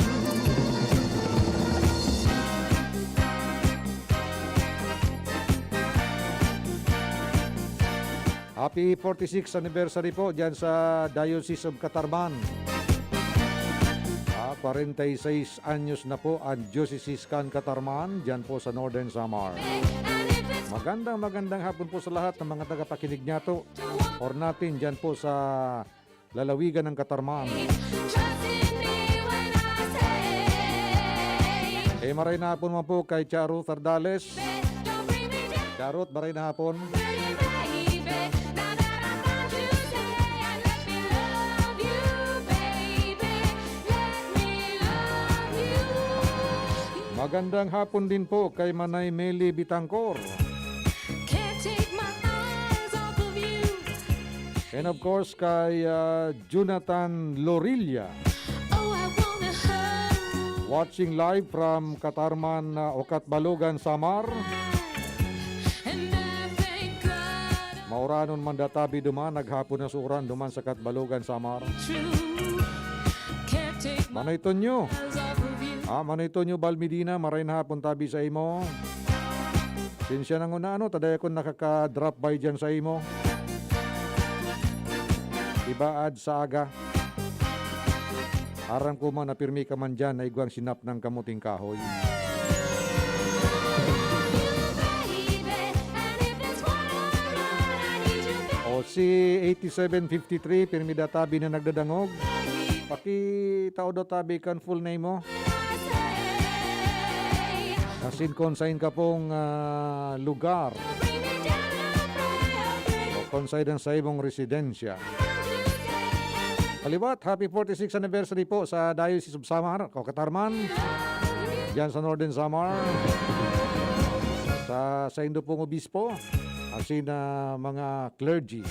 Happy forty-sixth anniversary po dyan sa Diocese of Catarman. Ah, kwarenta y seis anyos na po ang Diocese kan Catarman, dyan po sa Northern Samar. Magandang, magandang hapon po sa lahat ng mga tagapakinig niyato or natin dyan po sa lalawigan ng Catarman. Eh, maray na hapon man po kay Charot Ardales. Charot, maray na hapon. Magandang hapon din po kay Manay Meli Bitangkor. Can't take my eyes off of you. And of course, kay, ah, Jonathan Lorilla. Oh, I wanna hold. Watching live from Catarman, ah, o Catbalogan, Samar. And I thank God. Mauranon man da tabi duman, naghapon na sa uran duman sa Catbalogan, Samar. True. Can't take my Manoy Tonyo. Eyes off of you. Ah, Manoy Tonyo Balmedina, maray na hapon tabi sa imo. Sinsya na nguna, ano, ta dai ako nakaka-drop by dyan sa imo. Ibaad sa aga. Aram ko man na pirmi ka man dyan na igwang sinap ng kamuting kahoy. O si eighty-seven fifty-three, pirmi da tabi na nagdadangog. Pakitao daw tabi kan full name mo. Asin kung sain ka pong, ah, lugar o kung sain ang sa imong residensya. Kaliwat, happy forty-sixth anniversary po sa Diocese of Samar, o Catarman, dyan sa Northern Samar, sa saindo pong obispo, asin na mga clergy.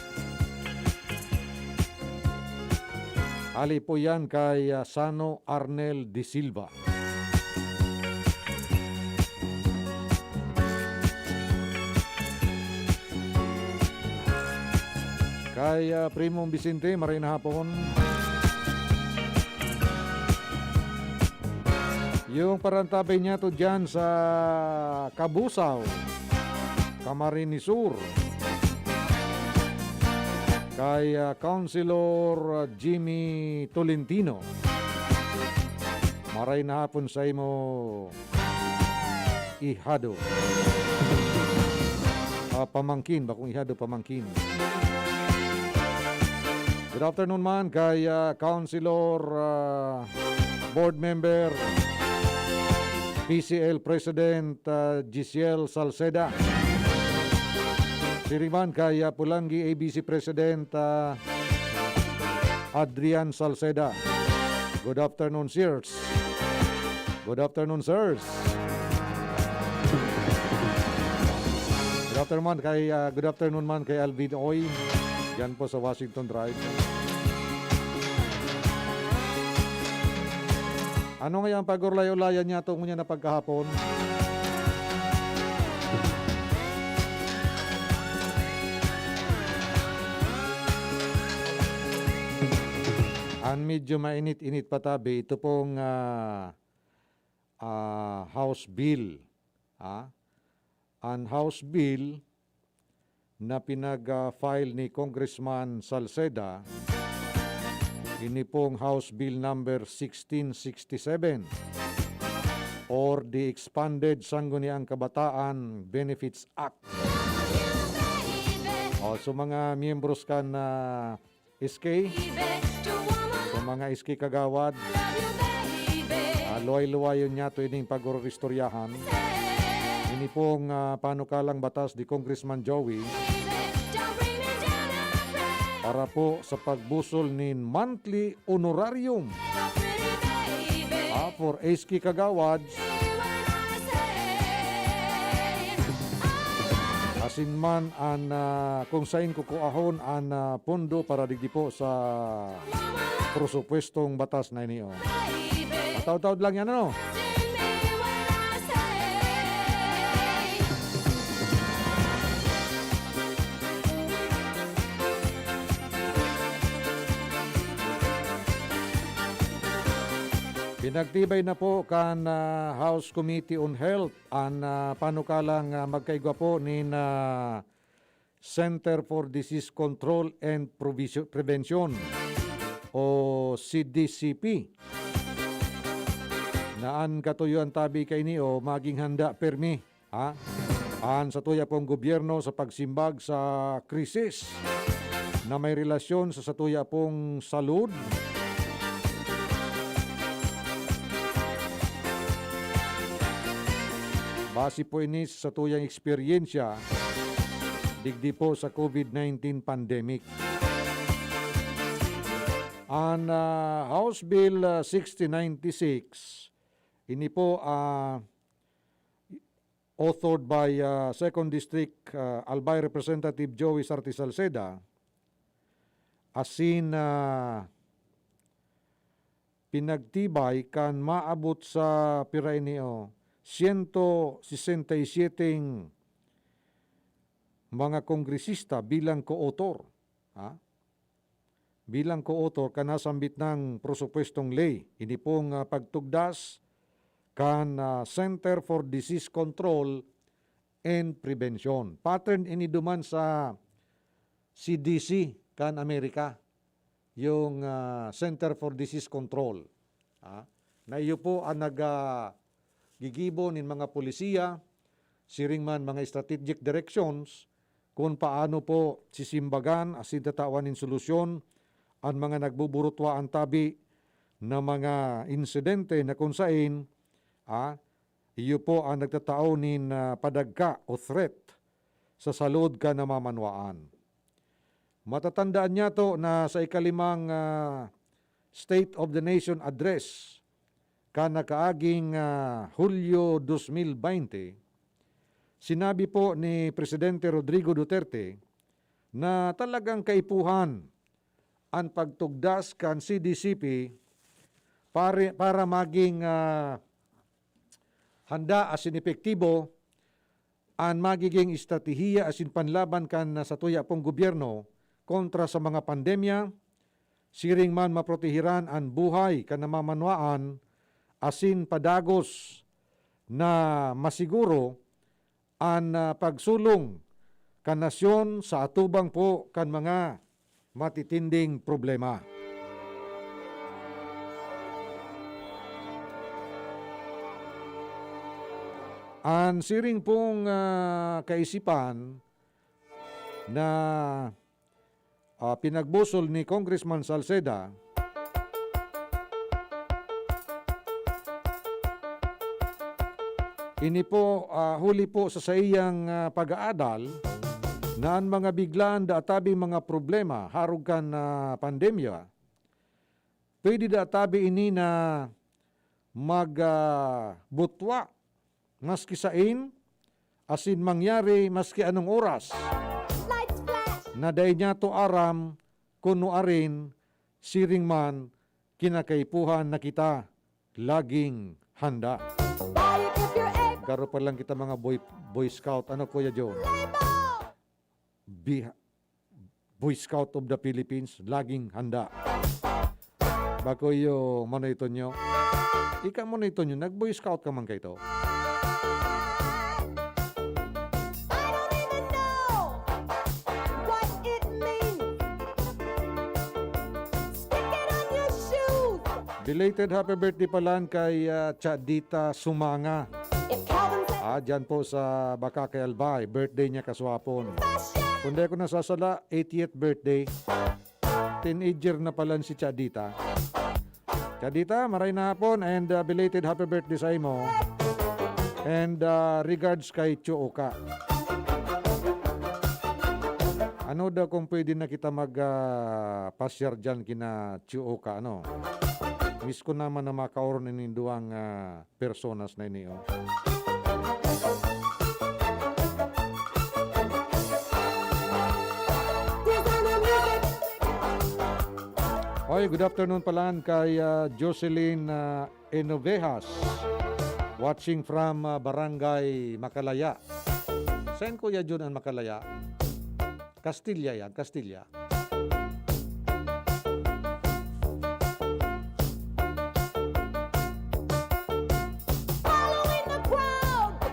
Ali po yan kay, ah, Sano Arnel de Silva. Kay, ah, Primong Vicente, maray na hapon. Yung parantabay niyato dyan sa Cabusao, Camarines Sur, kay, ah, Councilor, ah, Jimmy Tolentino. Maray na hapon sa imo, ihado. Ah, pamangkin, bakong ihado, pamangkin. Good afternoon man kay, ah, Councilor, ah, Board Member, P C L President, ah, Giselle Salceda. Siring man kay, ah, Pulanggi A B C President, ah, Adrian Salceda. Good afternoon, sirs. Good afternoon, sirs. Good afternoon man kay, ah, good afternoon man kay Alvin Oy. Diyan po sa Washington Drive. Ano nga ang pag-urlay-ulayan niya tungo niya na pagkahapon? Ang medyo mainit-init pa tabi, ito pong, ah, ah, House Bill, ah. Ang House Bill na pinag-file ni Congressman Salceda, Ini pong House Bill number sixteen sixty-seven or the Expanded Sangguniang Kabataan Benefits Act. O, so mga miyembros kan, ah, S K, so mga S K kagawad, ah, luway-luwayon niyato ining pag-oristoryahan. Ini pong, ah, panukalang batas ni Congressman Joey para po sa pagbusol nin monthly honorarium, ah, for S K kagawad. Asin man an, ah, kung sain kukuahon an, ah, pondo para digdi po sa presupwestong batas na ini, oh. Mataod-taod lang yan, ano? Pinagtibay na po kan, ah, House Committee on Health an, ah, panukalang, ah, magkaigwa po nin, ah, Center for Disease Control and Provision-, Prevention o C D C P, na an katuyoan tabi kaini o maging handa permi, ha? An satuya pong gobyerno sa pagsimbag sa krisis na may relasyon sa satuya pong salud. Base po ini sa satuyang eksperyensya digdi po sa COVID nineteen pandemic. An, ah, House Bill, ah, sixty ninety-six, ini po, ah, authored by, ah, Second District, ah, Albay Representative Joey Sarte Salceda, asin, ah, pinagtibay kan maabot sa pira ini, oh, siyento sesenta y siyete mga kongresista bilang co-author, ha? Bilang co-author kan nasambit nang presupwestong ley. Ini pong, ah, pagtugdas kan, ah, Center for Disease Control and Prevention. Pattern ini duman sa C D C kan Amerika, yung, ah, Center for Disease Control, ah, na iyo po ang nag, ah, gigibo nin mga polisiya, siring man mga strategic directions, kung paano po sisimbagan asin tatawan nin solusyon an mga nagbuburutwaan tabi na mga insidente na kung sain, ah, iyo po ang nagtatao nin, ah, padagka o threat sa salud kan namamanwaan. Matatandaan niyato na sa ikalimang, ah, State of the Nation Address kan nakaaging, ah, Hulyo dos mil baynte, sinabi po ni Presidente Rodrigo Duterte na talagang kaipuhan an pagtugdas kan C D C P pare-, para maging, ah, handa asin epektibo an magiging estratehiya asin panlaban kan satuya pong gobyerno kontra sa mga pandemya, siring man maprotehiran an buhay kan namamanwaan asin padagos na masiguro an, ah, pagsulong kan nasyon sa atubang po kan mga matitinding problema. An siring pong, ah, kaisipan na, ah, pinagbusol ni Congressman Salceda, ini po, ah, huli po sa saiyang, ah, pag-aadal na an mga biglaan da tabing mga problema harog kan, ah, pandemya, pwede da tabi ini na mag, ah, butwa maski sain, asin mangyari maski anong oras. Lights flash! Na dai niyato aram kun nuarin, siring man, kinakaipuhan na kita laging handa. But if you're able, Garo pa lang kita mga boy, Boy Scout. Ano, Kuya Joe? Label! Bi-, Boy Scout of the Philippines, laging handa. Bako iyo, Manoy Tonyo. Ika, Manoy Tonyo, nag-Boy Scout ka man kaito? I don't even know what it means. Stick it on Belated happy birthday pala kay, ah, Chadita Sumanga. Ah, dyan po sa Bacacay, Albay. Birthday niya kaswapon. Kung di ako nasasala, eightieth birthday. Teenager na pala si Chadita. Chadita, maray na hapon and, ah, belated happy birthday sa imo. And, ah, regards kay Chuoka. Ano daw kung pwede na kita mag, ah, pasyar dyan kina Chuoka, ano? Miss ko naman na makaoron ining duwang, ah, personas na ini, oh. Oy, good afternoon pala kay, ah, Jocelyn, ah, Enovejas. Watching from, ah, Barangay Makalaya. Saan, Kuya Jun, ang Makalaya? Castilla yan, Castilla.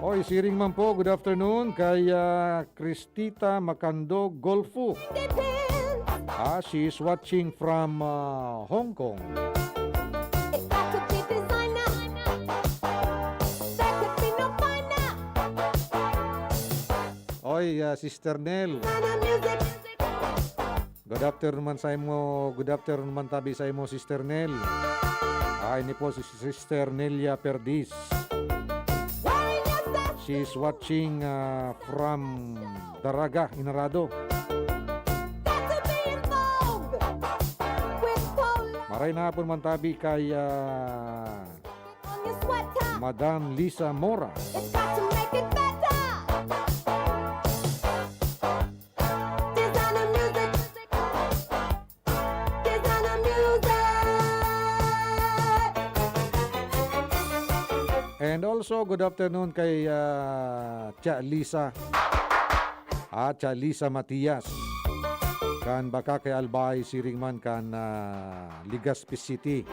Oy, siring man po, good afternoon kay, ah, Christita Macando Golfo. Ah, she is watching from, ah, Hong Kong. Oy, ah, Sister Nel. Good afternoon man sa imo, good afternoon man tabi sa imo, Sister Nel. Ah, ini po si Sister Nelia Perdiz. She is watching, ah, from Daraga, Inarado. Maray na hapon man tabi kay, ah, Madam Lisa Mora. And also, good afternoon kay, ah, Tia Lisa. Ah, Tia Lisa Matias. Kan Bacacay, Albay, siring man kan, ah, Legazpi City.